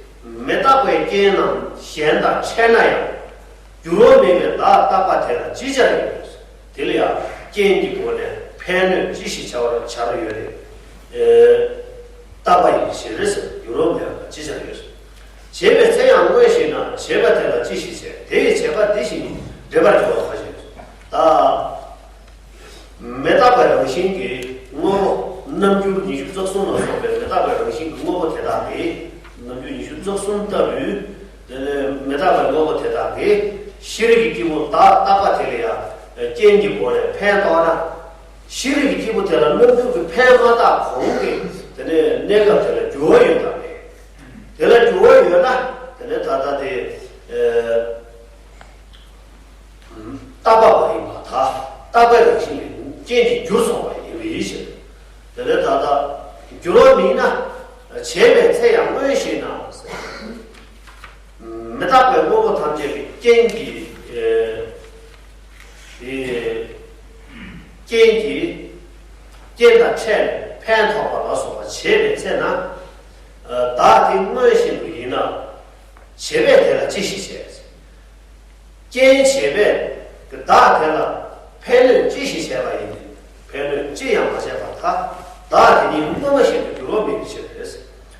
མི་རྟག་པའི་རྐྱེན་རྣམས་གཞན་དང་འཕྲད་ན་ཡང་། འགྱུར་བ་མེད་པའི་བདག་རྟག་པ་དེ་ལ་ཅི་བྱར་ཡོད། དེ་ལ་ཡང་རྐྱེན་གྱི་སྒོ་ནས་ཕན་གནོད་ཅི་ཞིག་བྱ་བར་བྱར་ཡོད་དེ། རྟག་པ་ཡིན་ཞེས་རེད་ཟེར། འགྱུར་བ་མེད་པ་ཅི་བྱར་ཡོད། བྱས་པའི་ཚེ་ཡང་མངོན་ཞེ་ན། བྱས་པ་དེ་ལ་ཅི་ཞིག་བྱེད། དེ་ཡི་བྱས་པ་འདི་བཞིན་འགྲེལ་པར་འགྱུར་བ་གང་ཞིག་ཡོད། ད་མི་རྟག་པའི་རང་བཞིན་གྱི་དངོས་པོ། རྣམ་འགྱུར་ཉི་ཤུ་རྩ་གསུམ་ལ་སོགས་པའི་མི་རྟག་པའི་རང་བཞིན་གྱི་དངོས་པོ་དེ་དག་གི། རྣམ་འགྱུར་ཉི་ཤུ་རྩ་གསུམ་ལྟ་བུའི། དེ་ནས་མི་རྟག་པའི་དངོས་པོ་དེ་དག་གི་ཤེས་རིག་གི་སྐྱེས་བུ་བདག་རྟག་པ་དེ་ལ་ཡང་རྐྱེན་གྱི་སྒོ་ནས་ཕན་ཐོགས་ན། ཤེས་རིག་གི་སྐྱེས་བུ་དེ་ལ་རྣམ་འགྱུར་གྱི་ཕན་མ་བཏགས་གོང་གི་དེ་ནས་གནས་སྐབས་དེ་ལ་འགྱུར་བ་ཡོད་དམ་མེད། དེ་ལ་འགྱུར་བ་ཡོད་ན་དེ་ནས་ད་ལྟ་དེ་རྟག་པ་མ་ཡིན་པར་ཐལ། རྟག་པའི་རང་བཞིན་ལས་རྐྱེན་གྱིས་འགྱུར་སོང་བ་ཡིན་པའི་ཕྱིར། དེ་ལས་ད་ལྟ་འགྱུར་བ་མིན་ན་བྱས་པའི་ཚེ་ཡང་སྔོན་ཞིག་ན་ཟེར། མི་རྟག་པའི་དངོས་པོ་ཐམས་ཅད་ཀྱི་རྐྱེན་གྱིས། ཨེ། རྐྱེན་གྱིས། རྐྱེན་དང་ཕྲད་ནས་ཕན་ཐོགས་པ་ལ་སོགས་པ་བྱས་པའི་ཚེ་ན། བདག་དེ་སྔོན་བཞིན་དུ་ཡིན་ན། བྱས་པས་དེ་ལ་ཅི་ཞིག་བྱས། རྐྱེན་བྱས་པས་བདག་དེ་ལ་ཕན་གནོད་ཅི་ཞིག་བྱས་པ་ཡིན་ཏེ། ཕན་གནོད་ཅི་ཡང་མ་བྱས་པར་ཐལ། བདག་དེ་ཉིད་སྔོན་མ་བཞིན་དུ་འགྱུར་བ་མེད་པའི་ཕྱིར་ཏེ། བྱས་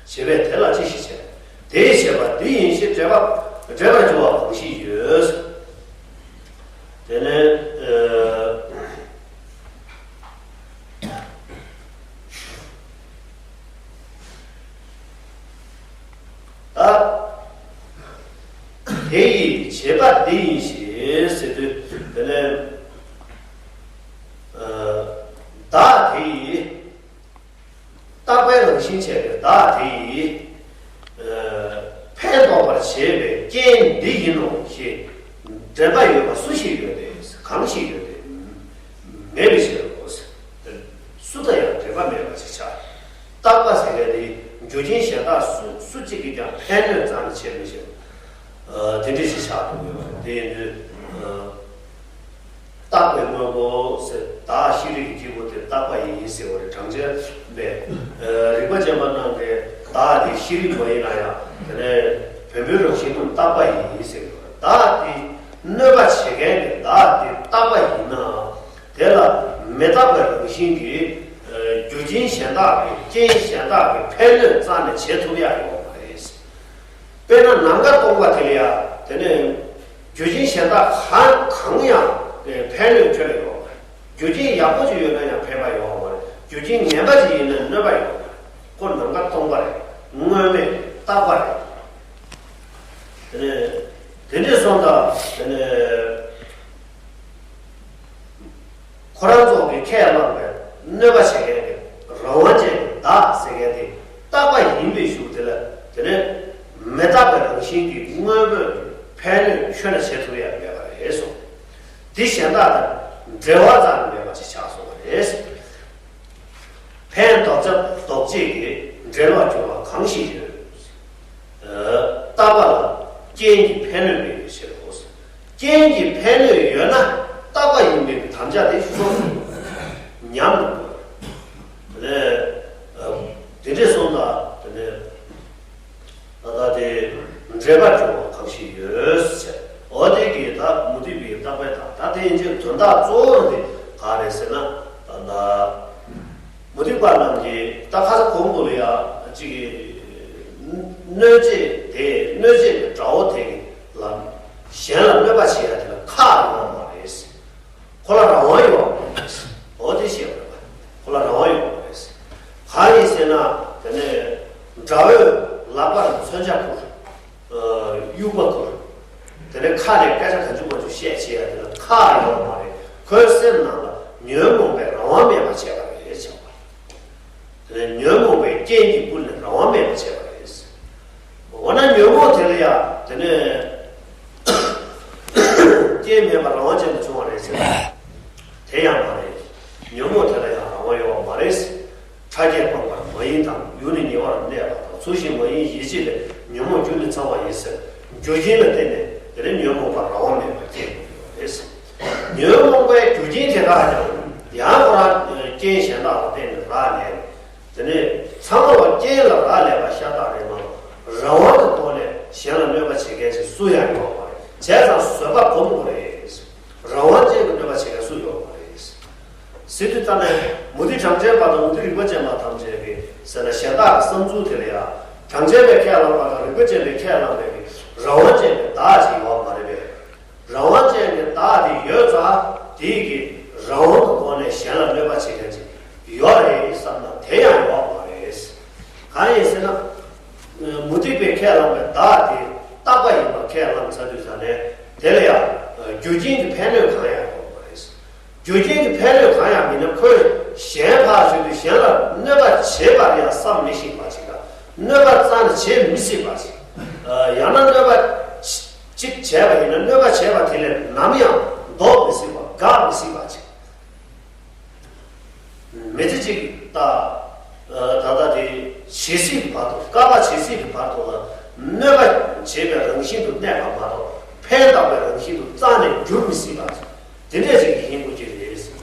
པས་དེ་ལ་ཅི་ཞིག་བྱས། དེས་བྱས་པ་འདི་ཡིན་ཞེས་འགྲེལ་པ་འགྲེལ་པར་འགྱུར་བ་གང་ཞིག་ཡོད། དེ་ནས་ཨ། ད་དེ་ཡིས་བྱས་པ་འདི་ཡིན་ཞེས་ཟེར་དུས་དེ་ནས་ཨ། བདག་དེ་ཡིས། རྟག་པའི་རང་བཞིན་བྱས་པའི་བདག་དེ་ཡིས། ཨ། ཕན་འདོགས་པར་བྱེད་པའི་རྐྱེན་འདི་ཡིན་ནོ་ཞེས་འདྲེན་པ་ཡོད་པ་སུ་ཞིག་ཡོད་དེ། གང་ཞིག་ཡོད་དེ། མེད་པའི་ཕྱིར་རོ། སུ་དང་ཡང་འདྲེན་པ་མེད་པ་ཞིག་བྱ། རྟག་པ་ཟེར་མཁན་དེ་རྒྱུ་རྐྱེན་གཞན་དག་སུ་སུ་གཅིག་གིས་ཀྱང་ཕན་གནོད་རྩ་ནས་བྱེད་མི་ཤེས། ཨ། དེ་འདྲ་ཞིག་ཆགས་འགྲོ་གི་ཡོད་པ་རེད། དེ་ཡིན་དུས། ཨ། རྟག་པའི་དངོས་པོ་ཟེར། བདག་ཤེས་རིག་གི་སྐྱེས་བུ་དེ་རྟག་པ་ཡིན་ཟེར་བ་རེད། གྲངས་ཅན་པས། ཨ། རིག་པ་ཅན་པ་རྣམས་ཀྱིས་བདག་དེ་ཤེས་རིག་མ་ཡིན་ན་ཡང་དེ་ནས་བེམ་པོའི་རང་བཞིན་དུ་རྟག་པ་ཡིན་ཟེར་བ། བདག་དེ་གནོད་པ་བྱེད་མཁན་གྱི་བདག་དེ་རྟག་པ་ཡིན་ནའང་དེ་ལ་མི་རྟག་པའི་རང་བཞིན་གྱིས། ཨ། རྒྱུ་རྐྱེན་གཞན་དག་གིས། རྐྱེན་གཞན་དག་གིས་ཕན་གནོད་རྩ་ནས་བྱེད་ཐུབ་ཡག་ཡོད་མ་རེད། དཔེར་ན་ནམ་མཁའ་སྟོང་པ་དེ་ལ་ཡང་དེ་ནས་རྒྱུ་རྐྱེན་གཞན་དག་གང་གང་ཡང་ཕན་གནོད་ཁྱོན་ནས་ཡོད་མ་རེད། རྒྱུ་རྐྱེན་ཡག་པོ་ཅིག་ཡོད་ན་ཡང་ཕན་པ་ཡོད་མ་རེད། རྒྱུ་རྐྱེན་ངན་པ་ཅིག་ཡིན་ན་གནོད་པ་ཡོད་མ་རེད། ཁོ་ནམ་མཁའ་སྟོང་པ་རེད། དངོས་མེད་རྟག་པ་རེད། དེ་ནས་དེ་འདྲ་སོང་ཙང་དེ་ནས། ཁོ་རང་ཚོ་གིས་ཁས་བླངས་པའི་གནོད་པ་བྱེད་མཁན་གྱི་རང་དབང་ཅན་གྱི་བདག་ཟེར་མཁན་དེ་རྟག་པ་ཡིན་པའི་གཞུག་དེ་ལ་དེ་ནས་མི་རྟག་པའི་རང་བཞིན་གྱིས་དངོས་པོས་ཕན་གནོད་ཁྱོན་ནས་བྱེད་ཐུབ་ཡག་མེད་པ་རེད་གསུངས། འདི་གཞན་དག་དང་འབྲེལ་བ་རྩ་ནས་མེད་པ་ཅིག་ཆགས་སོང་བ་རེད། ཕན་འདོགས་བྱ་འདོགས་བྱེད་ཀྱི་འབྲེལ་བར་གྱུར་པ་གང་ཞིག་ཡོད། རྟག་པ་ལ་རྐྱེན་གྱི་ཕན་གནོད་མེད་པའི་ཕྱིར་རོ། རྐྱེན་གྱི་ཕན་གནོད་ཡོད་ན་རྟག་པ་ཡིན་པའི་དམ་བཅའ་དེ་ཤོར་ཉམས་དགོས། དེ་ནས་དེ་འདྲས་སོང་ཙང་དེ་ནས་ད་ལྟ་དེ་འབྲེལ་པར་འགྱུར་བ་གང་ཞིག་ཡོད་ཟེར། འོ་དེ་གི་ད་མུ་སྟེགས་པའི་རྟག་པའི་དང་། ད་དེ་ཡིན་ཕྱིར་དོན་དག་གཙོ་བོ་དེ་ག་རེ་ཟེར་ན། ད་ལྟ་མུ་སྟེགས་པ་རྣམས་ཀྱིས་ད་ཁ་ས་གོང་དུ་ལ་ཡ་ཅིག་གི་གནོད་བྱེད་དེ། གནོད་བྱེད་པའི་དགྲ་བོ་དེ་གི་ལ་གཞན་ལ་གནོད་པ་བྱེད་ཡ་དེ་ལ་ཁག་ཡོད་མ་རེད། ཁོ་ལ་རང་དབང་ཡོད་མ་རེད། འོ་དེ་བཤད་དགོས་པ། ཁོ་ལ་རང་དབང་ཡོད་མ་རེད། གང་ཡིན་ཟེར་ན་དེ་ནས་དགྲ་བོས་ལག་པར་མཚོན་ཆ་ཁུར། དབྱུག་པ་ཁུར། དེ་ནས་ཁ་ནས་སྐད་ཆ་གང་བྱུང་མང་བྱུང་བཤད་བྱེད་ཡ་དེ་ལ་ཁག་ཡོད་མ་རེད། ཁོའི་སེམས་ནང་ལ་ཉོན་མོངས་པས་རང་དབང་མེད་པར་བྱས་པ་རེད་བྱས་པ། དེ་ནས་ཉོན་མོངས་པའི་རྐྱེན་གྱིས་བསྐུལ་ནས་རང་དབང་མེད་པར་བྱས་པ་རེད། འོ་ན་ཉོན་མོངས་དེ་ལ་ཡང་དེ་ནས་རྐྱེན་མེད་པར་རང་དབང་ཅན་དུ་བྱུང་བ་རེད་ཟེར། དེ་ཡང་མ་རེད། ཉོན་མོངས་དེ་ལ་ཡང་རང་དབང་ཡོད་པ་མ་རེད། ཕྲ་རྒྱས་སྤངས་པར་མ་ཡིན་དང་། ཡུལ་ནི་ཉེ་བར་གནས་པ་དང་། ཚུལ་བཞིན་མ་ཡིན་ཡིད་བྱེད་ལས། ཉོན་མོངས་རྒྱུ་ནི་ཚང་བ་ཡིན་ཟེར། རྒྱུ་རྐྱེན་ལ་བརྟེན་ནས་དེ་ནས་ཉོན་མོངས་པ་རང་དབང་མེད་པར་སྐྱེ་དགོས་པ་རེད། ཉོན་མོངས་པའི་རྒྱུ་རྐྱེན་དེ་དག་ཀྱང་ཡང་ཁོ་རང་རྐྱེན་གཞན་དག་ལ་བརྟེན་ནས་རག་ལས། དེ་ནས་ཚང་མ་རྐྱེན་ལ་རག་ལས་པ་ཤ་སྟག་རེད་མ་གཏོགས། རང་དབང་གི་ཐོག་ནས་གཞན་ལ་གནོད་པ་བྱེད་མཁན་ཞིག་སུ་ཡང་ཡོད་མ་རེད། བྱས་ཙང་བཟོད་པ་སྒོམ་དགོས་རེད། རང་དབང་ཅན་གྱི་གནོད་པ་བྱེད་མཁན་སུ་ཡོད་མ་རེད། ཟེར་དུས་ད་ནས་མུ་སྟེགས་གྲངས་ཅན་པ་དང་མུ་སྟེགས་རིག་པ་ཅན་པ་ཐམས་ཅད་ཀྱིས་ཟེར་ན་གཞན་དག་གི་བསམ་ཚུལ་དེ་ལ་ཡང་། གྲངས་ཅན་པས་ཁས་བླངས་པ་དང་རིག་པ་ཅན་པས་ཁས་བླངས་པའི་རང་དབང་ཅན་གྱི་བདག་ཅིག་ཡོད་མ་རེད་པས། རང་དབང་ཅན་གྱི་བདག་དེ་ཡོད་ཙང་དེའི་གི་རང་དབང་གི་སྒོ་ནས་གཞན་ལ་གནོད་པ་བྱེད་མཁན་ཅིག་ཡོད་རེད་བསམ་ན་དེ་ཡང་ཡོད་མ་རེད། གང་ཡིན་ཟེར་ན། མུ་སྟེགས་པས་ཁས་བླངས་པའི་བདག་དེ་རྟག་པ་ཡིན་པ་ཁས་བླངས་ཚར་དུས་ཙ་ནས་དེ་ལ་ཡང་རྒྱུ་རྐྱེན་གྱི་ཕན་གནོད་གང་ཡང་ཡོད་མ་རེད། རྒྱུ་རྐྱེན་གྱི་ཕན་གནོད་གང་ཡང་མིན་ན། ཁོས་གཞན་ཕར་བྱེད་དུས་གཞན་ལ་གནོད་པ་བྱེད་པར་ཡང་བསམ་མི་ཤེས་པ་ཞིག་དང་། གནོད་པ་རྩ་ནས་བྱེད་མི་སྲིད་པ་ཞིག་ཡང་ན་གནོད་པ་གཅིག་བྱས་པ་ཡིན་ན། གནོད་པ་བྱས་པ་དེ་ལས་ནམ་ཡང་ལྡོག་མི་སྲིད་པ། འགག་མི་སྲིད་པ་ཞིག་མི་ཚེ་གཅིག་ད་ད་ལྟ་དེ་ཇི་སྲིད་ཀྱི་བར་དུ། བསྐལ་པ་ཇི་སྲིད་ཀྱི་བར་དུ་ལ་གནོད་པ་བྱེད་པའི་རང་བཞིན་དུ་གནས་པ་མ་གཏོགས། ཕན་བཏགས་པའི་རང་བཞིན་དུ་རྩ་ནས་འགྱུར་མི་སྲིད་པ། དེ་འདྲས་ཅིག་ཡིན་དགོས་ཀྱི་རེད།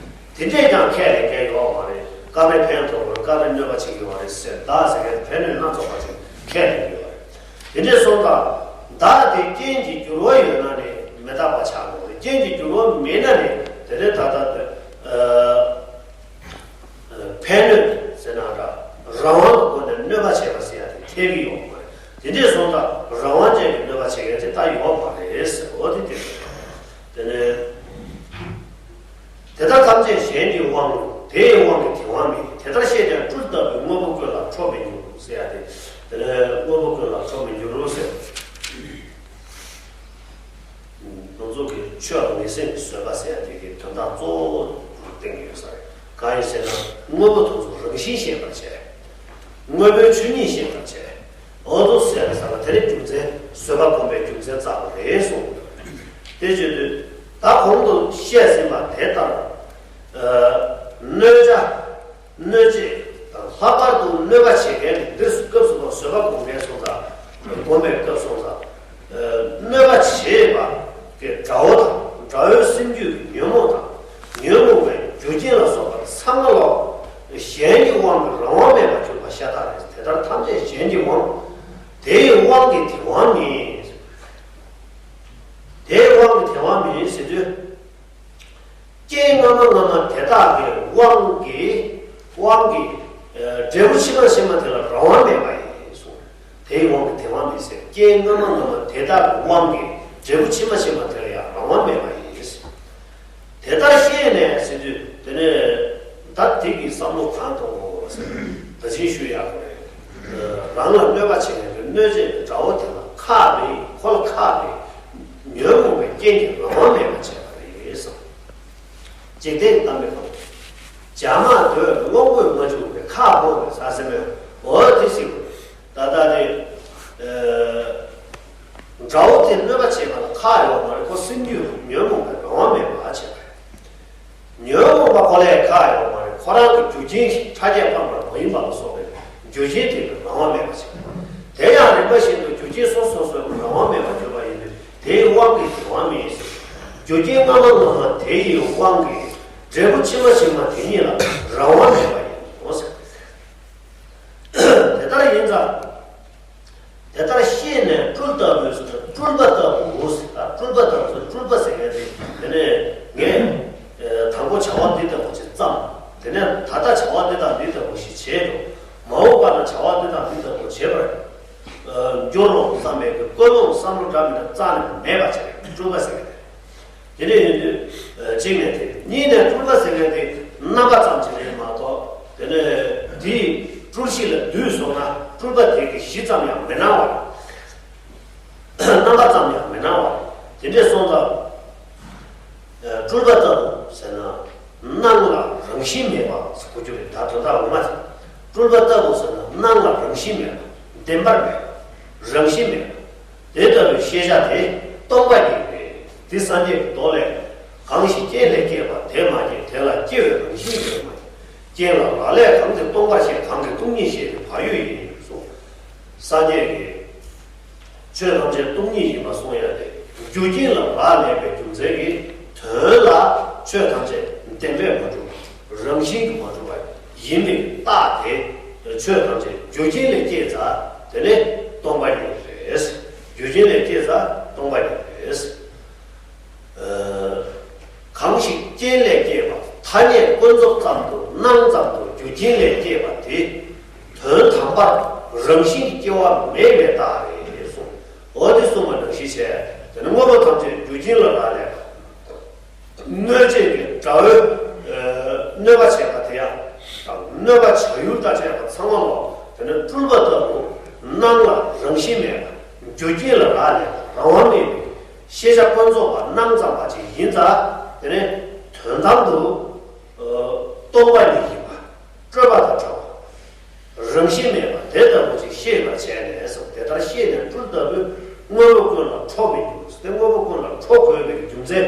དེ་འདྲས་ཀྱང་ཁས་ལེན་མཁན་ཡོད་མ་རེད། བསྐལ་པའི་ཕན་ཐོགས་པར་བསྐལ་པའི་གནོད་པ་བྱེད་ཀྱི་ཡོད་རེད་ཟེར། བདག་ཟེར་མཁན་ཕན་གནོད་སྣ་ཚོགས་པ་ཅིག་ཁས་ལེན་གྱི་ཡོད་རེད། དེ་འདྲས་སོང་ཙང་བདག་དེ་རྐྱེན་གྱི་འགྱུར་བ་ཡོད་ན་ནི་མི་རྟག་པ་ཆགས་དགོས་རེད། རྐྱེན་གྱི་འགྱུར་བ་མེད་ན་ནི་དེ་ནི་ད་ལྟ་དེ་ཨ། ཕན་གནོད་ཟེར་ན་འདྲ། རང་དབང་གི་སྒོ་ནས་གནོད་པ་བྱས་པ་ཟེར་ཡ་དེ་འཐད་ཀྱི་ཡོད་མ་རེད། དེ་འདྲས་སོང་ཙང་རང་དབང་ཅན་གྱི་གནོད་པ་བྱེད་མཁན་དེ་ད་ཡོད་མ་རེད་ཟེར། འོ་དེ་དེ་རེད། དེ་ནས་དེ་ལྟར་ཐམས་ཅད་གཞན་གྱི་དབང་། དེ་ཡི་དབང་གིས་དེ་དབང་མིན། དེ་ལྟར་ཤེས་ཀྱང་སྤྲུལ་ལྟ་བུའི། དངོས་པོ་ཀུན་ལ་ཁྲོ་མི་འགྱུར་ཟེར་ཡ་དེ། དེ་ནས་དངོས་པོ་ཀུན་ལ་ཁྲོ་མི་འགྱུར་ཟེར། ང་ཚོ་གི་ཆོས་ལ་ངེས་ཟིན་གྱི་བཟོད་པ་ཟེར་ཡ་དེ་གི་དོན་དག་གཙོ་བོ་བསྟན་གྱི་ཡོད་ས་རེད། གང་ཡིན་ཟེར་ན། དངོས་པོ་དེ་ཚོ་རང་བཞིན་ཤེས་པར་བྱས། དངོས་པོའི་ཆོས་ཉིད་ཤེས་པར་བྱས། འོ་དོ་ཟེར་བའི་ས་ལ་དེ་ནི་རྒྱུ་མཚན། བཟོད་པ་སྒོམ་པའི་རྒྱུ་མཚན་རྩ་བ་རེད་གསུངས། དེ་བརྗོད་དུས་ད་གོང་དུ་བཤད་ཟིན་པ་དེ་ལྟར། ཨ། གནོད་བྱ། གནོད་བྱེད་དང་། ལྷག་པར་དུ་གནོད་པ་བྱེད་མཁན་གྱི་འདིར་སྐབས་སུ་བབ་བཟོད་པ་སྒོམ་མཁན་སོང་ཙང་། སྒོམ་པའི་སྐབས་སོང་ཙང་། གནོད་པ་བྱེད་པ་གི་དགྲ་བོ་དང་། དགྲ་བོའི་སེམས་རྒྱུད་ཀྱི་ཉོན་མོངས་དང་། ཉོན་མོངས་པའི་རྒྱུ་རྐྱེན་ལ་སོགས་པ་ཚང་མ་ལོག་གཞན་གྱི་དབང་གིས་རང་དབང་མེད་པར་གྱུར་པ་ཤ་སྟག་རེད། དེ་ལྟར་ཐམས་ཅད་གཞན་གྱི་དབང་། དེ་ཡི་དབང་གིས་དེ་དབང་མིན། དེའི་དབང་གིས་དེ་དབང་མིན་ཟེར་དུས། རྐྱེན་སྔ་མ་སྔ་མ་དེ་དག་གི་དབང་གིས། དབང་གིས་འབྲས་བུ་ཕྱི་མ་ཕྱི་མ་དེ་ལ་རང་དབང་མེད་པ་ཡིན་གསུངས། དེའི་དབང་གིས་དེ་དབང་མིན་ཟེར། རྐྱེན་སྔ་མ་སྔ་མ་དེ་དག་གི་དབང་གིས་འབྲས་བུ་ཕྱི་མ་ཕྱི་མ་དེ་ལ་ཡང་རང་དབང་མེད་པ་ཡིན་ཟེར། དེ་ལྟར་ཤེས་ནས་ཟེར་དུས། དེ་ནས་ད་དེ་གི་བསམ་བློ་གང་གཏོང་དགོས་ཟེར་ན། ད་ཅིག་ཞུ་ཡག་པོ་རེད། རང་ལ་གནོད་པ་བྱེད་མཁན་གྱི་གནོད་བྱེད་ཀྱི་དགྲ་བོ་དེ་ལ་ཁག་མེད། ཁོ་ལ་ཁག་མེད། ཉོན་མོངས་པའི་རྐྱེན་གྱིས་རང་དབང་མེད་པ་བྱས་པ་རེད་གསུངས། འཇིག་རྟེན་གཏམ་མི་ཕམ། བྱ་མ་དོས་ཀློང་བུས་མ་བཅུག་པའི། ཁག་ཕོག་པའི་ཟ་ཟིན་མོད། འོ་དེ་ཞིག་ད་ལྟ་དེ། ཨ། དགྲ་བོ་དེ་གནོད་པ་བྱེད་པ་ལ་ཁག་ཡོད་མ་རེད། ཁོ་སེམས་རྒྱུད་ཉོན་མོངས་པའི་རང་དབང་མེད་པ་བྱས་པ་རེད། ཉོན་མོངས་པ་ཁོ་ལས་ཁག་ཡོད་མ་རེད། ཁོ་རང་གི་རྒྱུ་རྐྱེན་ཕྲ་རྒྱས་འཕངས་པ་མ་ཡིན་པ་ལ་སོགས་པའི་རྒྱུ་རྐྱེན་དེ་ལ་རང་དབང་མེད་པ་བྱས་པ་རེད། དེ་ཡང་རིམ་པ་བཞིན་དུ་རྒྱུ་རྐྱེན་སོ་སོ་སོ་སོ་ལ་རང་དབང་མེད་པར་གྱུར་པ་ཡིན་དུས། དེའི་དབང་གིས་དེ་དབང་མིན་ཟེར། རྒྱུ་རྐྱེན་སྔ་མ་སྔ་མ་དེ་ཡི་དབང་གིས་འབྲས་བུ་ཕྱི་མ་ཕྱི་མ་དེ་ཉིད་ལ་རང་དབང་མེད་པ་ཡིན་ནོ་ཟེར། དེ་ལྟར་ཡིན་ཙང་། དེ་ལྟར་ཤེས་ནས་སྤྲུལ་ལྟ་བུའི་ཟེར་ན། སྤྲུལ་པ་ལྟ་བུ་ཟེར། སྤྲུལ་པ་ལྟ་བུ་ཟེར། སྤྲུལ་པ་ཟེར་མཁན་དེ། དེ་ནས་ངས་དང་པོ་བྱ་བ་འདི་ལྟ་བུ་ཞིག་བརྩམས། དེ་ནས་ད་ལྟ་བྱ་བ་འདི་དང་འདི་ལྟ་བུ་ཞིག་བྱས་འགྲོ། མ་འོངས་པ་ན་བྱ་བ་འདི་དང་འདི་ལྟ་བུ་བྱེད་པར་འགྱུར་རོ་བསམ་པའི་ཀུན་སློང་བསམ་བློ་འདྲ་མི་འདྲ་རྩ་ནས་མེད་པ་བྱས། སྤྲུལ་པ་ཟེར་མཁན་དེ། དེ་འདྲ་ཡིན་དུས། གཅིག་ནས་དེ། གཉིས་ནས་སྤྲུལ་པ་ཟེར་མཁན་དེ་རྣམ་པ་ཙམ་ཞིག་རེད་མ་གཏོགས། དེ་ནས་དེའི་སྤྲུལ་གཞི་ལ་བསྡུས་སོང་ན་སྤྲུལ་པ་དེ་གི་གཞི་ཙམ་ཡང་མི་སྣང་བ་རེད། རྣམ་པ་ཙམ་ཡང་མི་སྣང་བ་རེད། དེ་འདྲ་སོང་ཙང་། སྤྲུལ་པ་ལྟ་བུ་ཟེར་ན། སྣང་ལ་རང་བཞིན་མེད་པ་ཟེར་གོ་རྒྱུ་རེད། ད་དོན་དག་ངོ་མ་དེ། སྤྲུལ་པ་ལྟ་བུ་ཟེར་ན། སྣང་ལ་རང་བཞིན་མེད་པ། བདེན་པར་མེད་པ། རང་བཞིན་མེད་པ། དེ་ལྟ་བུའི་ཤེས་བྱ་དེ་སྟོང་པ་ཉིད་རེད། འདི་སངས་རྒྱས་ཀྱི་མདོ་ལས། གང་ཞིག་རྐྱེན་ལས་སྐྱེས་པ་དེ་མ་སྐྱེས། དེ་ལ་སྐྱེ་བའི་རང་བཞིན་ཡོད་མ་ཡིན། རྐྱེན་ལ་རག་ལས་གང་དེ་སྟོང་པར་བཤད། གང་གིས་སྟོང་ཉིད་བཤད་དེ་བག་ཡོད་ཡིན་གསུངས། སངས་རྒྱས་ཀྱིས་ཆོས་ཐམས་ཅད་སྟོང་ཉིད་ཡིན་པ་གསུང་ཡ་དེ། རྒྱུ་རྐྱེན་ལ་རག་ལས་པའི་རྒྱུ་མཚན་གྱིས། དོན་ལ་ཆོས་ཐམས་ཅད་བདེན་པས་མ་གྲུབ་པ། རང་བཞིན་གྱིས་མ་གྲུབ་པ་ཡིན་པའི་རྟགས་དེ། ཆོས་ཐམས་ཅད་རྒྱུ་རྐྱེན་ལས་སྐྱེས་ཙང་དེ་ནི་སྟོང་པ་ཉིད་རེད། རྒྱུ་རྐྱེན་ལས་སྐྱེས་ཙང་སྟོང་པ་ཉིད་རེད། གང་ཞིག་རྐྱེན་ལས་སྐྱེས་པ། ཐ་སྙད་ཀུན་རྫོབ་ཙམ་དུ་སྣང་ཙམ་དུ་རྒྱུ་རྐྱེན་ལས་སྐྱེས་པ་དེ། དོན་དམ་པར་རང་བཞིན་གྱིས་སྐྱེ་བ་མེད་པའི་རྟགས་རེད་གསུངས། འོ་དེ་གསུངས་པ་ནང་བཞིན་བྱས། དེ་ནི་དངོས་པོ་ཐམས་ཅད་རྒྱུ་རྐྱེན་ལ་རག་ལས་པ། གནོད་བྱེད་ཀྱི་དགྲ་བོས་གནོད་པ་བྱས་པ་དེ་ཡང་། གནོད་པ་བྱ་ཡུལ་དང་བཅས་པ་ཚང་མ་ལོ། དེ་ནི་སྤྲུལ་པ་ལྟ་བུ་སྣང་ལ་རང་བཞིན་མེད་པ། རྒྱུ་རྐྱེན་ལ་རག་ལས་པ། རང་དབང་མེད་པའི་ཤེས་བྱ་ཀུན་རྫོབ་པ་སྣང་ཙམ་པ་ཅིག་ཡིན་ཙང་། དེ་ནི་ དོན་དམ་དུ་སྟོང་པ་ཉིད་ཡིན་པ། སྤྲོས་པ་དང་བྲལ་བ། རང་བཞིན་མེད་པ་དེ་ལྟ་བུ་ཅིག་ཤེས་པར་བྱས་ནས་སོ། དེ་ལྟར་ཤེས་ནས་སྤྲུལ་ལྟ་བུའི་དངོས་པོ་ཀུན་ལ་འཕྲོ་མི་འགྱུར། དེ་དངོས་པོ་ཀུན་ལ་འཕྲོ་དགོས་པའི་རྒྱུ་མཚན་